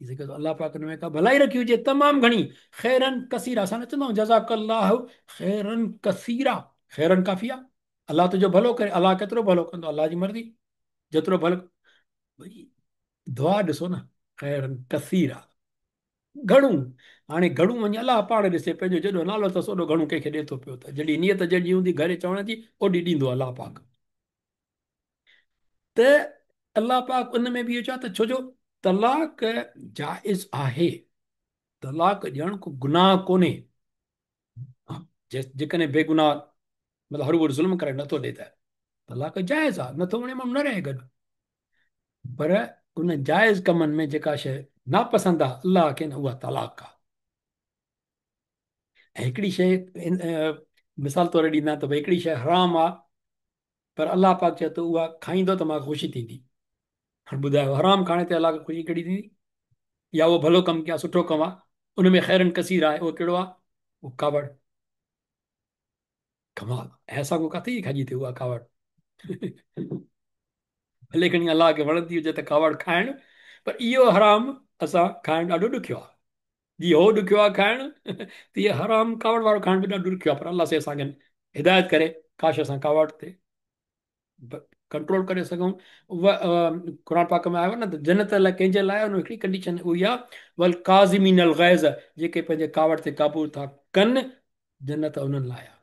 थी सघे थो अलाह पाक हुन में का भलाई रखी हुजे तमामु घणी। ख़ैरन कसीरा, असां न चवंदा आहियूं जज़ाकल्लाह ख़ैरन कसीरा, ख़ैरन काफ़ी आहे। अलाह तुंहिंजो भलो करे, अलाह केतिरो भलो कंदो, अलाह जी मर्ज़ी, जेतिरो भलो। भई दुआ ॾिसो न, ख़ैरन कसीरा, घणो। हाणे घणो वञी अलाह पाण ॾिसे, पंहिंजो जेॾो नालो अथसि ओॾो घणो कंहिंखे ॾिए थो पियो। त जॾहिं नियत जंहिंजी हूंदी घरे चवण जी, ओॾी ॾींदो अलाह पाक। त अलाह पाक उन में बि इहो चयो त छो जो तलाक जाइज़ आहे, तलाक ॾियणु को गुनाह कोन्हे। जेकॾहिं बेगुनाह मतिलबु हरूभरू ज़ुल्म करे नथो ॾे त तलाक जाइज़ आहे, नथो वणे माण्हू न रहे गॾु। पर उन जाइज़ कमनि में जेका शइ नापसंदि आहे अलाह खे न, उहा तलाक आहे। ऐं हिकिड़ी शइ मिसाल तौर ॾींदा त भई हिकिड़ी शइ हराम आहे, पर अलाह पाक चए थो उहा खाईंदो त मूंखे ख़ुशी थींदी। हाणे ॿुधायो, हराम खाइण ते अलाह खे ख़ुशी कहिड़ी थींदी? या उहो भलो कमु कयां, सुठो कमु आहे, उन में ख़ैरन कसीर आहे, उहो कहिड़ो आहे? उहो कावड़। कमाल, ऐं असां खां किथे खाॼी थिए उहा कावड़? भले खणी अलाह खे वणंदी हुजे त कावड़ खाइणु, पर इहो हराम असां खाइणु ॾाढो ॾुखियो आहे। जीअं हो ॾुखियो आहे खाइणु, तीअं हराम कावड़ वारो खाइणु बि ॾाढो ॾुखियो आहे। पर अलाह साईं असांखे हिदायत करे, काश असां कावड़ ते कंट्रोल करे सघूं। क़ुरान पाक में आयो आहे न त जन्नत लाइ कंहिंजे लाइ आहे, हिकिड़ी कंडीशन उहा आहे, वल काज़िमीन अल ग़ैज़, जेके पंहिंजे कावड़ ते क़ाबू था कनि, जन्नत उन्हनि लाइ आहे।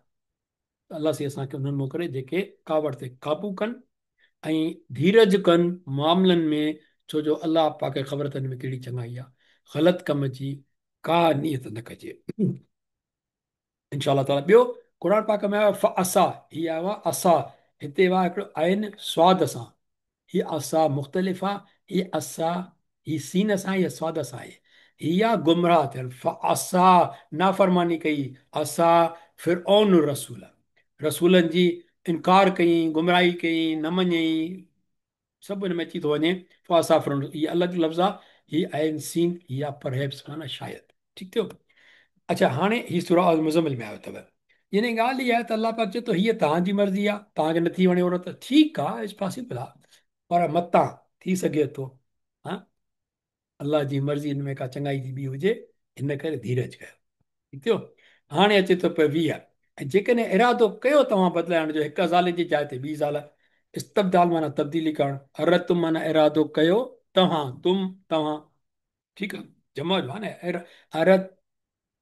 अलाह साईं असांखे उन्हनि मां करे जेके कावड़ ते क़ाबू कनि ऐं धीरज कनि मामलनि में, छो जो अलाह पाक खे ख़बर त हिन में कहिड़ी चङाई आहे। ग़लति कम जी का नियत न कजे इंशा ताला। ॿियो क़ुरान पाक में आयो फ़असा, हीअ आयो आहे असा, हिते आहे हिकिड़ो आइन स्वाद सां, हीअ असा मुख़्तलिफ़ आहे, हीअ असा हीअ सीन सां, हीअ स्वाद सां आहे। हीअ आहे गुमराह थियणु, फ़असा नाफ़रमानी कई, असा फिरऔन रसूल, रसूलनि जी इनकार कई, गुमराही कई, न मञई, सभु हिन में अची थो वञे। फ़असा फिरऔन, हीअ अलॻि लफ़्ज़ आहे, हीअ आइन सीन, हीअ आहे परहैप्स माना शायदि। ठीकु थियो। अच्छा, हाणे हीअ सूरा अल मुज़म्मिल में आयो अथव। यानी ॻाल्हि इहा आहे त अलाह पाक चए थो हीअ तव्हांजी मर्ज़ी आहे, तव्हांखे नथी वणे औरत, ठीकु आहे, it's possible आहे, पर मतां थी सघे थो, हा, अलाह जी मर्ज़ी हिन में का चङाई थी ॿी हुजे, हिन करे धीरज कयो। ठीकु थियो। हाणे अचे थो पियो 20। ऐं जेकॾहिं इरादो कयो तव्हां बदिलाइण जो, हिकु ज़ाल जी जाइ ते ॿी ज़ाल, इस्तब्दाल माना तब्दीली करणु, अरत माना इरादो कयो तव्हां, तुम तव्हां, ठीकु आहे, जमा जो आहे न, अरत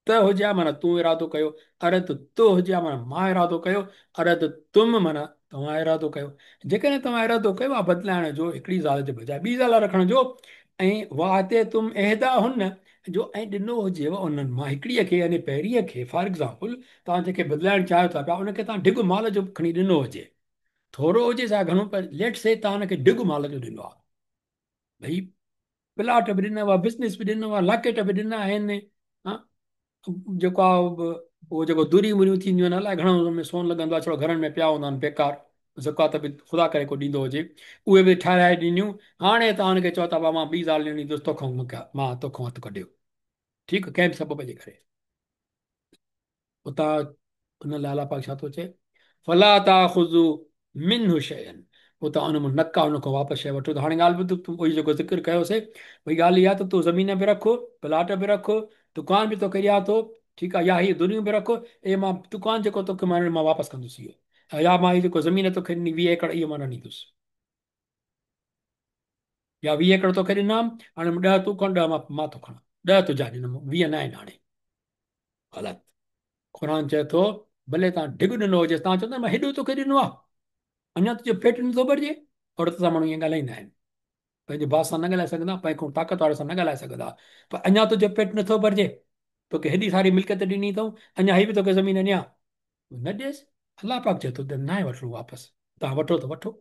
हुजे हा माना तूं इरादो कयो, अरत तो हुजे हा माना मां इरादो कयो, अरत तुम माना तव्हां इरादो कयो। जेकॾहिं तव्हां इरादो कयो आहे बदिलाइण जो, हिकिड़ी ज़ाल जे बजाए ॿी ज़ाल रखण जो, ऐं वाते तुम अहदा हुन जो ऐं ॾिनो हुजेव उन्हनि मां हिकिड़ीअ खे, यानी पहिरींअ खे, फॉर एग्ज़ाम्पल तव्हां जंहिंखे बदिलाइणु चाहियो था पिया उनखे तव्हां ढिग माल जो खणी ॾिनो हुजे, थोरो हुजे चाहे घणो, पर लेट से तव्हां हुनखे ढिग माल जो ॾिनो आहे, भई प्लाट बि ॾिनो आहे, बिज़नेस बि ॾिनो आहे, लाकेट बि ॾिना आहिनि, हा, जेको आहे उहो जेको दुरी मुरियूं थींदियूं आहिनि, अलाए घणो हुन में सोन लॻंदो आहे, छो घरनि में पिया हूंदा आहिनि बेकार, ज़कात बि ख़ुदा करे को ॾींदो हुजे, उहे बि ठाराए ॾिनियूं। हाणे तव्हां हुनखे चओ था मां ॿी ज़ाल ॾींदुसि तोखां, मां तोखां हथु कढियो, ठीकु, कंहिं बि सबब जे करे। उतां उन लाइ अलाह पाक छा थो चए, फला ताख़ुज़ू मिन्हु शैअन, पोइ तव्हां उन मां न का हुन खां वापसि शइ वठो। त हाणे ॻाल्हि ॿुध, तूं उहो जेको ज़िक्र कयोसीं, भई ॻाल्हि इहा त तूं ज़मीन बि रख, प्लाट बि रख, दुकान बि तोखे ॾियां थो, ठीकु आहे, या हीअ दुनियूं बि रख, ऐं मां दुकान जेको तोखे मां वापसि कंदुसि इहो, या मां हीअ जेको ज़मीन तोखे ॾिनी 20 एकड़, इहो मां न ॾींदुसि, या 20 एकड़ तोखे ॾिना, हाणे 10 तूं खण, 10 मां थो खणां, 10 तुंहिंजा ॾिनमि, 20 न आहिनि हाणे। ग़लति। क़ुरान चए थो भले तव्हां ढिग ॾिनो हुजे, तव्हां चवंदा मां हेॾो तोखे ॾिनो आहे, अञा तुंहिंजो पेटु नथो भरिजे। औरत सां माण्हू ईअं ॻाल्हाईंदा आहिनि, पंहिंजे बास सां न ॻाल्हाए सघंदा, पंहिंजे ताक़त वारे सां न ॻाल्हाए सघंदा, पर अञा तुंहिंजो पेटु नथो भरिजे, तोखे हेॾी सारी मिल्कियत ॾिनी अथऊं, अञा ही बि तोखे ज़मीन ॾियां, न ॾियसि। अलाह पाक चए थो त नाहे वठिणो वापसि, तव्हां वठो त वठो।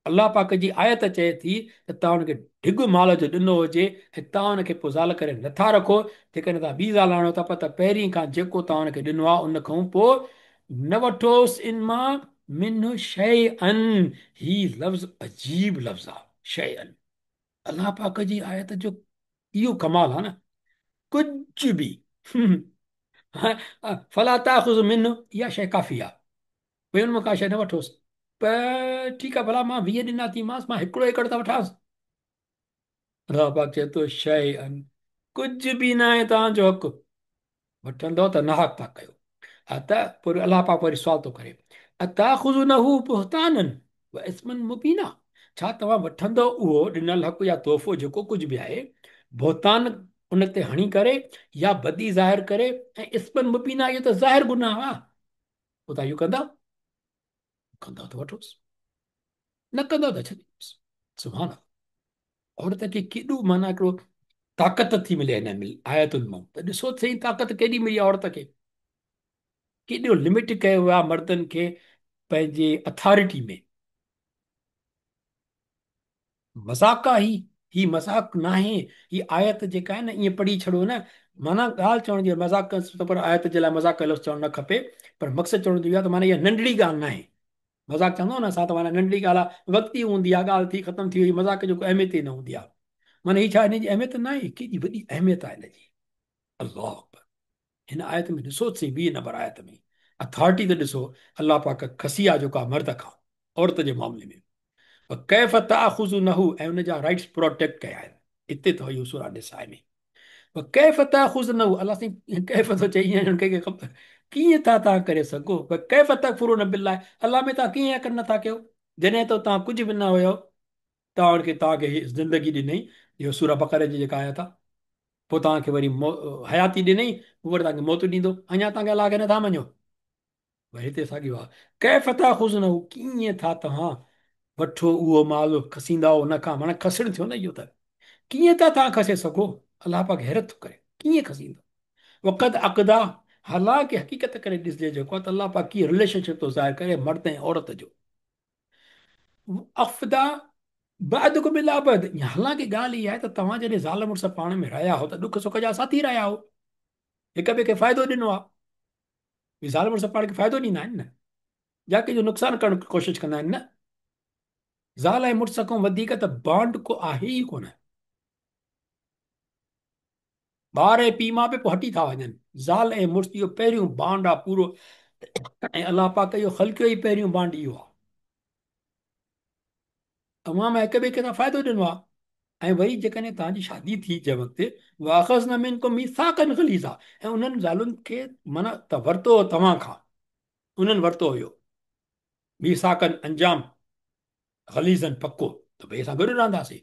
अलाह पाक जी आयत चए थी त तव्हां हुनखे ढिग माल जो ॾिनो हुजे ऐं तव्हां हुनखे पोइ ज़ाल करे नथा रखो, जेकॾहिं तव्हां ॿी ज़ाल आणो था पिया त पहिरीं खां जेको तव्हां हुनखे ॾिनो आहे उन खां पोइ न वठोसि इन मां मिन्हु शैअन। ही लफ़्ज़ अजीब लफ़्ज़ आहे, शैअन। अलाह पाक जी आयत जो इहो कमाल आहे न, कुझु बि। فلا تاخذوا منه، اها شيء ڪافي آهي، ڀئي ان مان ڪا شيء نه وٺوس. پر ٺيڪ آهي ڀلا مان 20 ڏنا ٿي مانس، مان هڪڙو ايڪڙ ته وٺانس. الله پاڪ چئي ٿو شيئا ڪجهه به نه آهي توهان جو حق، وٺندؤ ته ناحق ٿا ڪيو. ته پوء الله پاڪ وري سوال ٿو ڪري، اتاخذونه بهتانا واثما مبينا، ڇا توهان وٺندؤ اهو ڏنل حق يا تحفو جيڪو ڪجهه به آهي، بهتان ان تي هڻي ڪري يا بدي ظاهر ڪري، ۽ اثما مبينا اهو ته ظاهر گناهه آهي، پوء توهان اهو ڪندا؟ ڪندا ته وٺوس، نه ڪندا ته ڇڏيوس. سبحان الله، عورت کي ڪيڏو معنيٰ هڪڙو طاقت ٿي ملي هن آيتن مان ته ڏسو سهي طاقت ڪيڏي ملي عورت کي، ڪيڏو لمٽ ڪيو ويو آهي مردن کي پنهنجي اٿارٽي ۾. مذاق آ هي، هي مذاق ناهي، هي آيت جيڪا آهي نه ائين پڙهي ڇڏو نه، معنيٰ ڳالهه چوڻ جي مذاق پر آيت جي لاء مذاق جو لفظ چوڻ نه کپي، پر مقصد چوڻ جو اهو آهي ته معنيٰ اها ننڍڙي ڳالهه ناهي. مذاق چوندو نه اسان ته معنيٰ ننڍڙي ڳالهه آهي، وقتي هوندي آهي، ڳالهه ٿي ختم ٿي وئي، مذاق جو ڪو اهميت ئي نه هوندي آهي. معنيٰ هي ڇا هن جي اهميت ناهي؟ ڪيڏي وڏي اهميت آهي هن جي. الله اڪبر، هن آيت ۾ ڏسو ته سهي 20 نمبر آيت ۾ اٿارٽي ته ڏسو الله پاڪ کسي آ جيڪو آ مرد کان عورت جي معاملي ۾. وڪيف تاخذونه، ۽ ان جا رائٽس پروٽيڪٽ ڪيا آهن اتي اٿو اهو سورة نساء ۾. وڪيف تاخذونه، الله سائين ڪيف ٿو چئي ائين ڄڻ ڪنهن کي خبر ڪيئن ٿا توهان ڪري سگهو. وڪيف تڪفرون بالله، الله ۾ توهان ڪيئن يقين نٿا ڪيو جڏهن ته توهان ڪجهه به نه هيو، توهان کي توهان کي زندگي ڏنئي، اهو سورة بقره جي جيڪا آيت آهي، پوء توهان کي وري حياتي ڏنئي، پوء وري توهان کي موت ڏيندو، اڃا توهان کي الله کي نٿا مڃو. وري هتي ساڳيو آهي، ڪيف تاخذونه، ڪيئن ٿا توهان وٺو اهو مال، کسيندا ان کان، معنيٰ کسڻ ٿيو نه اهو ته، ڪيئن ٿا توهان کسي سگهو، الله پاڪ حيرت ٿو ڪري، ڪيئن کسيندو. وقد افضيٰ، حالانڪه حقيقت ڪري ڏسجي جيڪو آهي ته الله پاڪ ڪيئن رليشن شپ ٿو ظاهر ڪري مرد ۽ عورت جو. افضيٰ بعضڪم اليٰ بعض، حالانڪه ڳالهه اها آهي ته توهان جڏهن زال مڙس پاڻ ۾ رهيا هو ته ڏک سک جا ساٿي رهيا هو، هڪ ٻئي کي فائدو ڏنو آهي. زال مڙس پاڻ کي فائدو ڏيندا آهن نه، يا ڪنهن جو نقصان ڪرڻ جي ڪوشش ڪندا آهن نه. زال ۽ مڙس کان وڌيڪ ته بانڊ ڪو آهي ئي ڪونه. ٻار ۽ پيء ماء به پوء هٽي ٿا وڃن. زال ۽ مڙس اهو پهريون بانڊ آ پورو ۽ الله پاڪ اهو خلقيو ئي پهريون بانڊ اهو آ. توهان مان هڪ ٻئي کي توهان فائدو ڏنو آ ۽ وري جيڪڏهن توهان جي شادي ٿي جنهن وقت واخذن منڪم ميثاقا غليظا ۽ انهن زالن کي معنيٰ ته ورتو هو توهان کان انهن ورتو هيو ميثاقا انجام غليظا پڪو ته ڀئي اسان گڏ رهنداسين.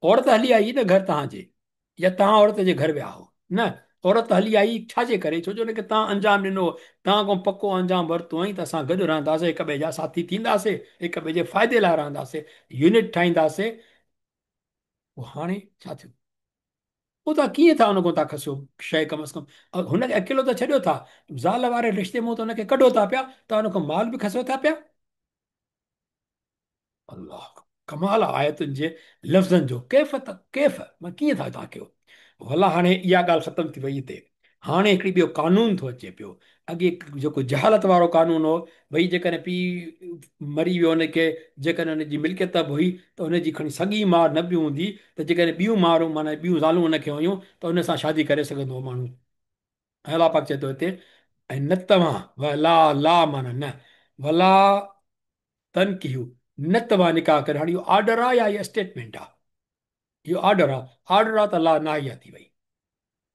عورت هلي آئي نه گهر توهان جي يا توهان عورت جي گهر ويا هو نه عورت هلي آئي ڇا جي ڪري ڇو جو ان کي توهان انجام ڏنو توهان کان پڪو انجام ورتو هئائين ته اسان گڏ رهنداسين هڪ ٻئي جا ساٿي ٿينداسين هڪ ٻئي جي فائدي لاء رهنداسين يونٽ ٺاهينداسين پوء هاڻي ڇا ٿيو پوء توهان ڪيئن ٿا ان کان ٿا کسيو شيء ڪم از ڪم هن کي اڪيلو ته ڇڏيو ٿا زال واري رشتي مان ته هن کي ڪڍو ٿا پيا توهان ان کان مال به کسيو ٿا پيا الله ڪمال آ آيتن جي لفظن جو ڪيف ته ڪيف مان ڪيئن ٿا توهان ڪيو ولا هاڻي اها ڳالهه ختم ٿي وئي هتي هاڻي هڪڙي ٻيو قانون ٿو اچي پيو اڳي جيڪو جهالت وارو قانون هو ڀئي جيڪڏهن پيء مري ويو ان کي جيڪڏهن ان جي ملڪيت به هئي ته ان جي کڻي سڳي ماء نه به هوندي ته جيڪڏهن ٻيون مارون معنيٰ ٻيون زالون ان کي هيون ته ان سان شادي ڪري سگهندو هو ماڻهو ۽ الله پاڪ چئي ٿو هتي ۽ نه توهان ولا لا معنيٰ نه ولا تنڪحوا نه توهان نڪاح ڪريو هاڻي اهو آرڊر آ يا اهو اسٽيٽمينٽ آ اهو آرڊر آ آرڊر آ ته لا ناهيه ٿي وئي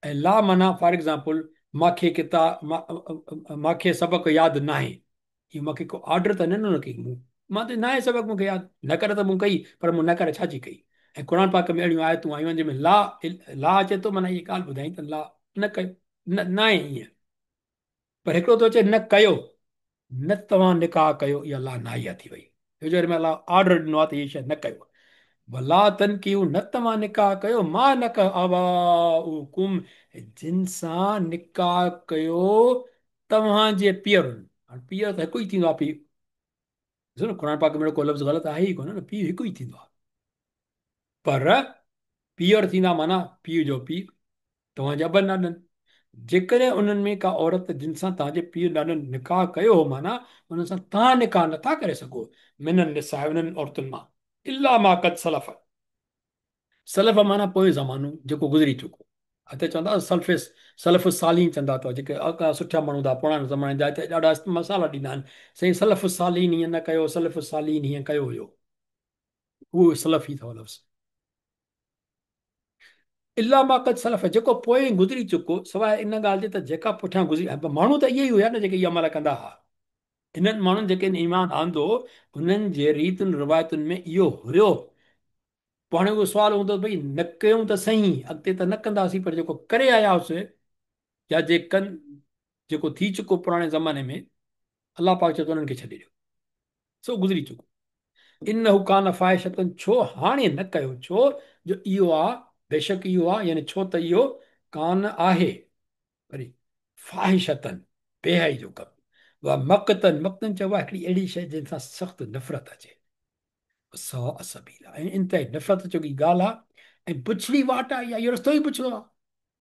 ۽ لا معنيٰ فار ايگزامپل ماکي ڪتا ماکي سبق ياد ناهي اهو ماکي ڪو آرڊر ته نه ڏنو ڪي مون مان ته ناهي سبق مونکي ياد نه ڪري ته مون ڪئي پر مون نه ڪري ڇا جي ڪئي ۽ قرآن پاڪ ۾ اهڙيون آيتون آيون آهن جنهن ۾ لا لا اچي ٿو معنيٰ اها ڳالهه ٻڌائين ته لا نه ڪيو نه ناهي ائين پر هڪڙو ٿو چئي نه ڪيو، نه توهان نڪاح ڪيو، اها لا ناهيه ٿي وئي. ڇو جو هن ۾ الله آرڊر ڏنو آهي ته هيء شيء نه ڪيو. ولا تنڪحوا نه توهان نڪاح ڪيو، ما نڪح آباؤڪم جن سان نڪاح ڪيو توهان جي پيئرن. هاڻ پيئر ته هڪ ئي ٿيندو آهي پيء. ڏسو نه قرآن پاڪ ۾ اهڙو ڪو لفظ غلط آهي ئي ڪونه نه پيء هڪ ئي ٿيندو آهي. پر پيئر ٿيندا معنيٰ پيء جو پيء. توهان جي ابن ڏاڏن، جيڪڏهن انهن ۾ ڪا عورت جن سان توهان جي پيء ڏاڏن نڪاح ڪيو هو معنيٰ انهن سان توهان نڪاح نٿا ڪري سگهو، من النساء انهن عورتن مان، الا ما قد سلف، سلف معنيٰ پويون زمانو جيڪو گذري چڪو. هتي چوندا سلف سلف الصالحين چوندا اٿو جيڪي سٺا ماڻهو هوندا پراڻن زماني جا هتي ڏاڍا مثال ڏيندا آهن سائين سلف الصالحين هيئن نه ڪيو سلف الصالحين هيئن ڪيو هيو اهو سلف ئي اٿو لفظ الا ما قد سلف جيڪو پوء گذري چڪو سواء ان ڳالهه جي ته جيڪا پٺيان گذري ماڻهو ته اهي ئي هيا نه جيڪي اهي عمل ڪندا هئا انهن ماڻهن جيڪي ايمان آندو انهن جي ريتن روايتن ۾ اهو هيو پوء هاڻي اهو سوال هوندو ته ڀئي نه ڪيون ته سهي، اڳتي ته نه ڪنداسين پر جيڪو ڪري آيا هئاسين يا جي ڪن جيڪو ٿي چڪو پراڻي زماني ۾ الله پاڪ چئي ٿو انهن کي ڇڏي ڏيو سو گذري چڪو. انه ڪان فاحشة ڇو هاڻي نه ڪيو ڇو جو اهو آ بيشڪ اهو آ يعني ڇو ته اهو ڪان آهي وري فاحشة بي حيائي جو ڪم و مقتا مقتا چئبو آهي هڪڙي اهڙي شيء جنهن سان سخت نفرت اچي. وساء سبيلا ۽ انتهائي نفرت جوڳي ڳالهه آهي ۽ بڇڙي واٽ آهي اهو رستو ئي بڇڙو آهي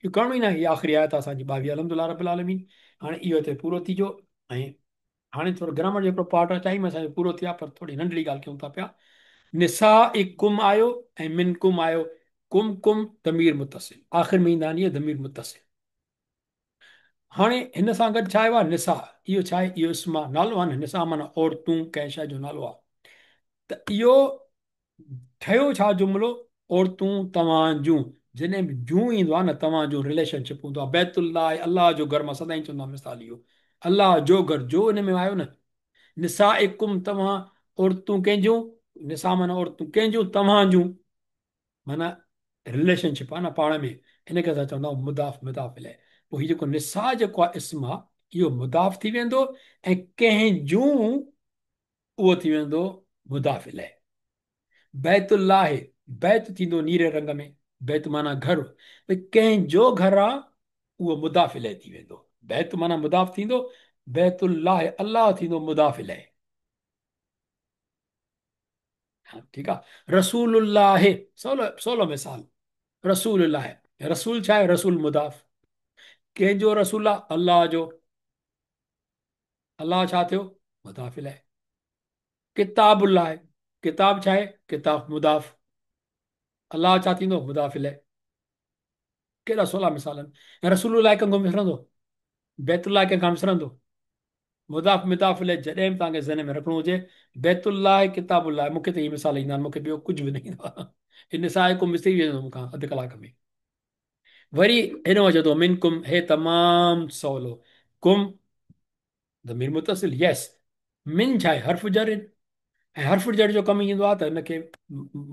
اهو ڪرڻو ئي ناهي هي آخري آيت آهي اسان جي 22 الحمدلله رب العالمين هاڻي اهو هتي پورو ٿي جو ۽ هاڻي ٿورو گرامر جو هڪڙو پارٽ آهي ٽائيم اسان جو پورو ٿيا پر ٿوري ننڍڙي ڳالهه ڪيون ٿا پيا نسائڪم آيو ۽ منڪم آيو ڪم ڪم ضمير متصل آخر ۾ ايندا آهن اهي ضمير متصل هاڻي هن سان گڏ ڇا آيو آهي؟ نساء. اهو ڇا آهي؟ اهو اسم آهي، نالو آهي نه، نساء معنيٰ عورتون، ڪنهن شيء جو نالو آهي. ته اهو ٺهيو ڇا جملو؟ عورتون توهان جون. جڏهن به جون ايندو آهي نه توهان جون رليشن شپ هوندو آهي. بيت الله الله جو گهر مان سدائين چوندو آهيان مثال اهو. الله جو گهر جو ان ۾ آيو نه. نسائڪم توهان عورتون ڪنهن جون؟ نساء معنيٰ عورتون ڪنهن جون؟ توهان جون. معنيٰ رليشن شپ آهي نه پاڻ ۾ ان کي اسان چوندا آهيون مضاف مضاف اليه پوء هي جيڪو نساء جيڪو آهي اسم آهي اهو مضاف ٿي ويندو ۽ ڪنهن جون اهو ٿي ويندو مضاف اليه بيت الله بيت ٿيندو نيري رنگ ۾ بيت معنيٰ گهر ڀئي ڪنهن جو گهر آهي اهو مضاف اليه ٿي ويندو بيت معنيٰ مضاف ٿيندو بيت الله الله ٿيندو مضاف اليه ٺيڪ آ رسول الله سولو سولو مثال رسول الله رسول ڇا آهي رسول مضاف ڪنهن جو رسول آ الله جو الله ڇا ٿيو مضاف اليه ڪتاب الله ڪتاب ڇا آهي ڪتاب مضاف الله ڇا ٿيندو مضاف اليه ڪيڏا سولا مثال آهن رسول الله ڪنهن کان وسرندو بيت الله ڪنهن کان وسرندو مضاف مضاف اليه جڏهن به توهان کي ذهن ۾ رکڻو هجي بيت الله ڪتاب الله مون کي ته هي مثال ايندا آهن مون کي ٻيو ڪجهه به نه ايندو آهي هي نسائڪم وسري ويندو مون کان اڌ ڪلاڪ ۾ وري هن وجه ٿو منڪم هي تمام سولو ڪم ضمير متصل يس من ڇا آهي حرف جر ۽ حرف جر جو ڪم ايندو آهي ته هن کي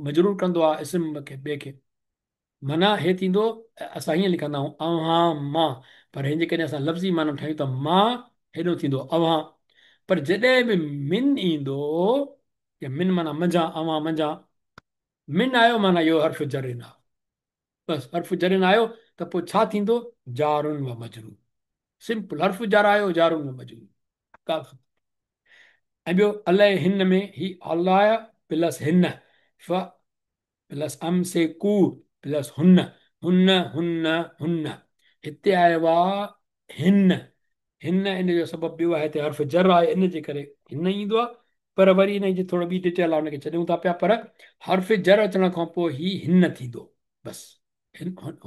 مجرور ڪندو آهي اسم کي ٻئي کي معنيٰ هي ٿيندو، اسان هيئن لکندا آهيون اوهان مان، پر هن جي ڪڏهن اسان لفظي معنيٰ ٺاهيون ته مان هيڏو ٿيندو اوهان، پر جڏهن به من ايندو يا من معنيٰ منجهان، اوهان منجهان، من آيو معنيٰ اهو حرف جر آ، بس حرف جر آيو ته پوء ڇا ٿيندو جار و مجرور، سمپل حرف جر آيو جار و مجرور، ڳالهه ختم. ۽ ٻيو عليهن ۾ هي علي پلس هن ف پلس امسڪو پلس هن هن هن هن هتي آيو آ هن هن ان جو سبب ٻيو آهي هتي حرف جر آهي ان جي ڪري هن ايندو آ پر وري ان جي ٿورو ٻي ڊيٽيل آ ان کي ڇڏيون ٿا پيا پر حرف جر اچڻ کان پوء هي هن ٿيندو بس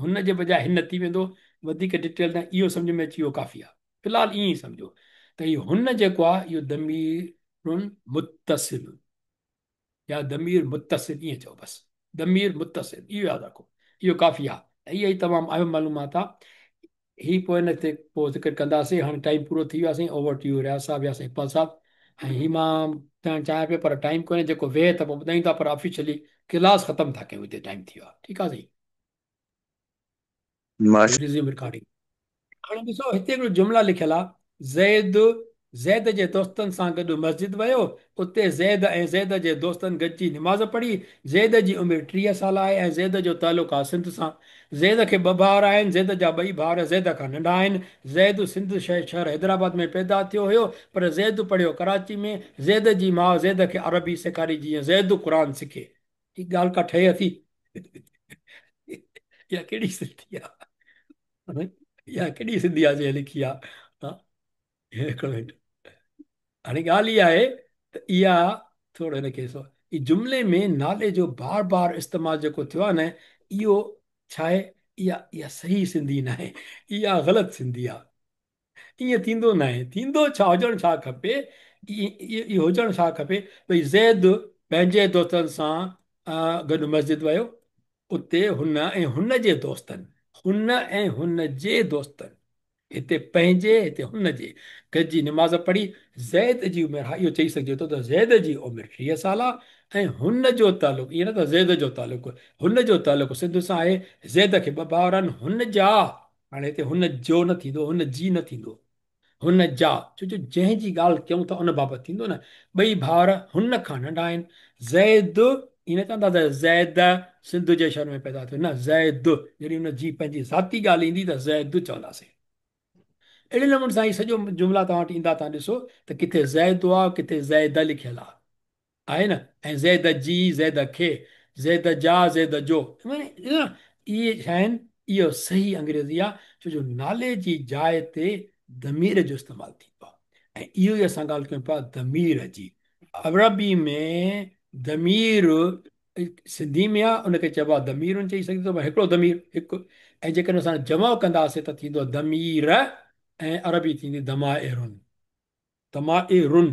هن جي بجاء هن ٿي ويندو وڌيڪ ڊيٽيل نه اهو سمجھ ۾ اچي ويو ڪافي آ في الحال ائين ئي سمجھو ته هي هن جيڪو آ اهو ضمير متصل يا ضمير متصل ائين چئو بس ضمير متصل اهو ياد رکو اهو ڪافي آهي اها ئي تمام اهم معلومات آهي هي پوء ان تي پوء ذڪر ڪنداسين هاڻي ٽائيم پورو ٿي ويو آهي سائين اوور ٽو يو رياض صاحب يا سائين اقبال صاحب ۽ هي مان ٻڌائڻ چاهيان پيو پر ٽائيم ڪونهي جيڪو ويهي ته پوء ٻڌايون ٿا پر آفيشلي ڪلاس ختم ٿا ڪيون هتي ٽائيم ٿي ويو آهي ٺيڪ آهي سائين ريزيوم رڪارڊنگ هاڻي ڏسو هتي هڪڙو جملا لکيل آ زيد زيد جي دوستن سان گڏ مسجد ويو اتي زيد ۽ زيد جي دوستن گڏجي نماز پڙهي زيد جي عمر 30 سال آهي ۽ زيد جو تعلق آ سنڌ سان زيد کي ٻه ڀائر آهن زيد جا ٻئي ڀائر زيد کان ننڍا آهن زيد سنڌ شهر حيدرآباد ۾ پيدا ٿيو هيو پر زيد پڙهيو ڪراچي ۾ زيد جي ماء زيد کي عربي سيکاري جيئن زيد قرآن سکي هي ڳالهه ڪا ٺهي اٿي؟ اها ڪهڙي سنڌي آ؟ اها ڪهڙي سنڌي آ جنهن لکي آ؟ هڪڙو منٽ هاڻي ڳالهه اها آهي ته اها ٿورو هن کي سو جملي ۾ نالي جو بار بار استعمال جيڪو ٿيو آهي نه اهو ڇا آهي؟ اها اها صحيح سنڌي ناهي، اها غلط سنڌي آ. ائين ٿيندو ناهي. ٿيندو ڇا هجڻ ڇا کپي؟ اهو هجڻ ڇا کپي؟ ڀئي زيد پنهنجي دوستن سان گڏ مسجد ويو، اتي هن ۽ هن جي دوستن، هن ۽ هن جي دوستن، هتي پنهنجي هتي هن جي، گڏجي نماز پڙهي. زيد جي عمر، ها اهو چئي سگهجي ٿو ته زيد جي عمر 30 سال آ ۽ هن جو تعلق، ائين نه ته زيد جو تعلق، هن جو تعلق سنڌ سان آهي. زيد کي ٻه ڀائر آهن، هن جا، هاڻي هتي هن جو نه ٿيندو، هن جي نه ٿيندو، هن جا، ڇو جو جنهن جي ڳالهه ڪيون ٿا ان بابت ٿيندو نه. ٻئي ڀائر هن کان ننڍا آهن. زيد، ائين نه چوندا ته زيد سنڌ جي شهر ۾ پيدا ٿيو، نه، زيد، جڏهن ان جي پنهنجي ذاتي ڳالهه ايندي ته زيد چونداسين. اهڙي نموني سان هي سڄو جملا توهان وٽ ايندا، توهان ڏسو ته ڪٿي زيد آ، ڪٿي زيد لکيل آ، آهي نه؟ ۽ زيد جي، زيد کي، زيد جا، زيد جو، اهي ڇا آهن؟ اهو صحيح انگريزي آهي، ڇو جو نالي جي جاء تي ضمير جو استعمال ٿيندو آهي ۽ اهو ئي اسان ڳالهه ڪيون پيا ضمير جي. عربي ۾ ضمير سنڌي ۾ آهي، ان کي چئبو آهي ضمير چئي سگهجي ٿو، هڪڙو ضمير هڪ، ۽ جيڪڏهن اسان جمع ڪنداسين ته ٿيندو ضمير ۽ عربي ٿيندي ضمائرن. ضمائرن،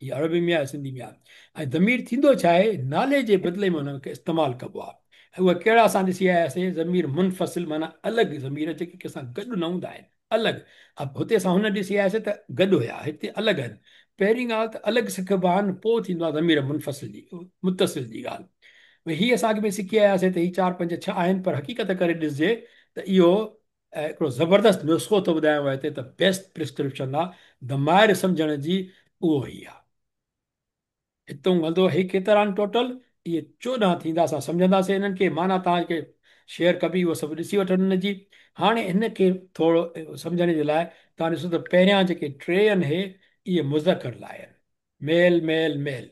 هي عربي ۾ آهي سنڌي ۾ آهي. ۽ ضمير ٿيندو ڇا آهي؟ نالي جي بدلي ۾ ان کي استعمال ڪبو آهي. ۽ اهي ڪهڙا اسان ڏسي آياسين؟ ضمير منفصل معنيٰ الڳ ضمير جيڪي ڪنهن سان گڏ نه هوندا آهن، الڳ. هتي اسان هن ڏسي آياسين ته گڏ هيا، هتي الڳ آهن. پهرين ڳالهه ته الڳ سکبا آهن، پوء ٿيندو آهي ضمير منفصل جي متصل جي ڳالهه. ڀئي هي اسان اڳ ۾ سکي آياسين ته هي چار پنج ڇهه آهن، پر حقيقت ڪري ڏسجي ته اهو هڪڙو زبردست نسخو ٿو ٻڌايان هتي ته بيسٽ پرسڪرپشن آ ضمائر سمجهڻ جي، اهو هي آ. هتون هلندو هي ڪيترا آهن ٽوٽل؟ اهي 14 ٿيندا. اسان سمجهنداسين انهن کي، معنيٰ توهان کي شيئر ڪبي، اهو سڀ ڏسي وٺن ان جي. هاڻي هن کي ٿورو سمجهڻ جي لاء توهان ڏسو ته پهريان جيڪي ٽي آهن هي اهي مذڪر لاء آهن، ميل ميل ميل،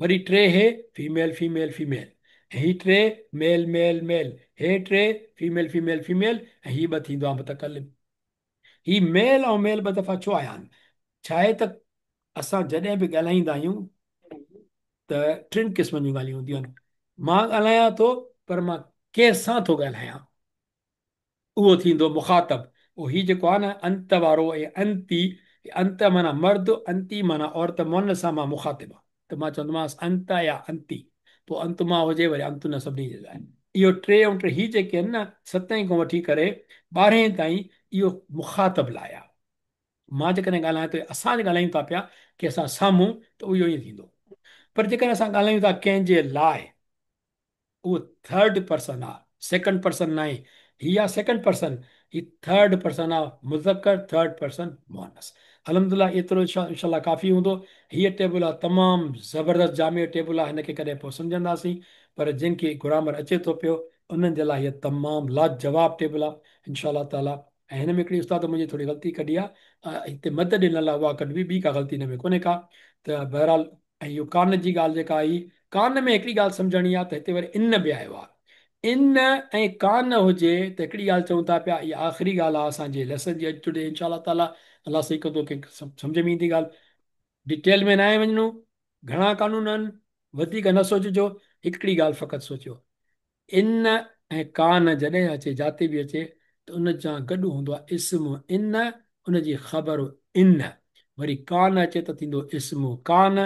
وري ٽي هي فيميل فيميل فيميل، ۽ هي ٽي ميل ميل ميل، هي ٽي فيميل فيميل فيميل، ۽ هي ٻه ٿيندو آهي متڪلم. هي ميل ۽ ميل ٻه دفعا ڇو آيا آهن؟ ڇا آهي ته اسان جڏهن به ڳالهائيندا آهيون ته ٽن قسمن جون ڳالهيون هونديون آهن. مان ڳالهايان ٿو پر مان ڪنهن سان ٿو ڳالهايان، اهو ٿيندو مخاطب. اهو هي جيڪو آهي نه انت وارو ۽ انتي، انت معنيٰ مرد، انتي معنيٰ عورت، مؤنث سان مان مخاطب آهيان ته مان چوندومانس انت يا انتي، پوء انتما هجي وري انتن سڀني جي لاء. اهو ٽي ۽ ٽي هي جيڪي آهن نه ستين کان وٺي ڪري 12 تائين اهو مخاطب لاء آهي. مان جيڪڏهن ڳالهايان ٿو اسان ڳالهايون ٿا پيا ڪنهن سان سامهون ته اهو ائين ٿيندو، پر جيڪڏهن اسان ڳالهايون ٿا ڪنهن جي لاء، اهو ٿرڊ پرسن آ، سيڪنڊ پرسن ناهي. هي آ سيڪنڊ پرسن، هي ٿرڊ پرسن آ، مذڪر ٿرڊ پرسن مؤنث. الحمدلله ايترو انشاء الله ڪافي هوندو. هيء ٽيبل آ تمام زبردست جامع ٽيبل آ، هن کي ڪڏهن پوء سمجهنداسين، پر جن کي گرامر اچي ٿو پيو انهن جي لاء هيء تمام لاجواب ٽيبل آ انشاء الله تعالي. ۽ هن ۾ هڪڙي استاد منهنجي ٿوري غلطي ڪڍي آ، هتي مد ڏنل آ اها ڪڍبي، ٻي ڪا غلطي هن ۾ ڪونهي ڪا. ته بهرحال ۽ اهو ڪان جي ڳالهه جيڪا آئي، ڪان ۾ هڪڙي ڳالهه سمجهڻي آهي ته هتي وري ان به آيو آهي. ان ۽ ڪان هجي ته هڪڙي ڳالهه چئون ٿا پيا، اها آخري ڳالهه آهي اسان جي ليسن جي اڄ ٽوڊي انشاء الله تعاليٰ، الله صحيح ڪندو ڪنهن کي سمجهه ۾ ايندي ڳالهه. ڊيٽيل ۾ ناهي وڃڻو، گهڻا قانون آهن، وڌيڪ نه سوچجو، هڪڙي ڳالهه فقط سوچيو. ان ۽ ڪان جڏهن اچي جاتي به اچي ته ان سان گڏ هوندو آهي اسم ان، ان جي خبر ان، وري ڪان اچي ته ٿيندو اسم ڪان،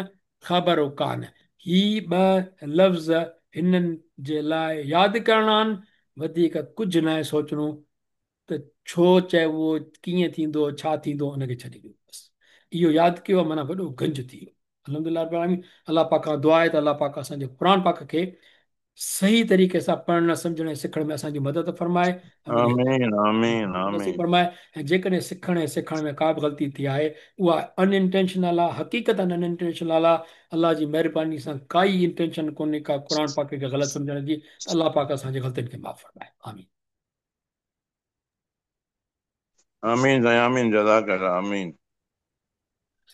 خبر ڪان. هي ٻه لفظ هنن جي لاء ياد ڪرڻا آهن، وڌيڪ ڪجهه ناهي سوچڻو ته ڇو چئبو، ڪيئن ٿيندو، ڇا ٿيندو، ان کي ڇڏي ڏيو بس. اهو ياد ڪيو معنيٰ وڏو گنج ٿي ويو. الحمدلله رب العالمين. الله پاڪ کان دعا آهي ته الله پاڪ اسان جي قرآن پاڪ کي صحيح طريقي سان پڙهڻ، سمجهڻ ۽ سکڻ ۾ اسان جي مدد فرمائي. آمين آمين نصيب آمين. فرمائي. ۽ جيڪڏهن سکڻ ۽ سيکارڻ ۾ ڪا به غلطي ٿي آهي اها ان انٽينشنل آهي، حقيقتاً ان انٽينشنل آهي. الله جي مهرباني سان ڪائي انٽينشن ڪونهي ڪا قرآن پاڪ کي غلط سمجهڻ جي، ته الله پاڪ اسان جي غلطين کي معاف فرمائي. آمين. آمين سائين آمين جزاڪ الله آمين.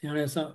هاڻي اسان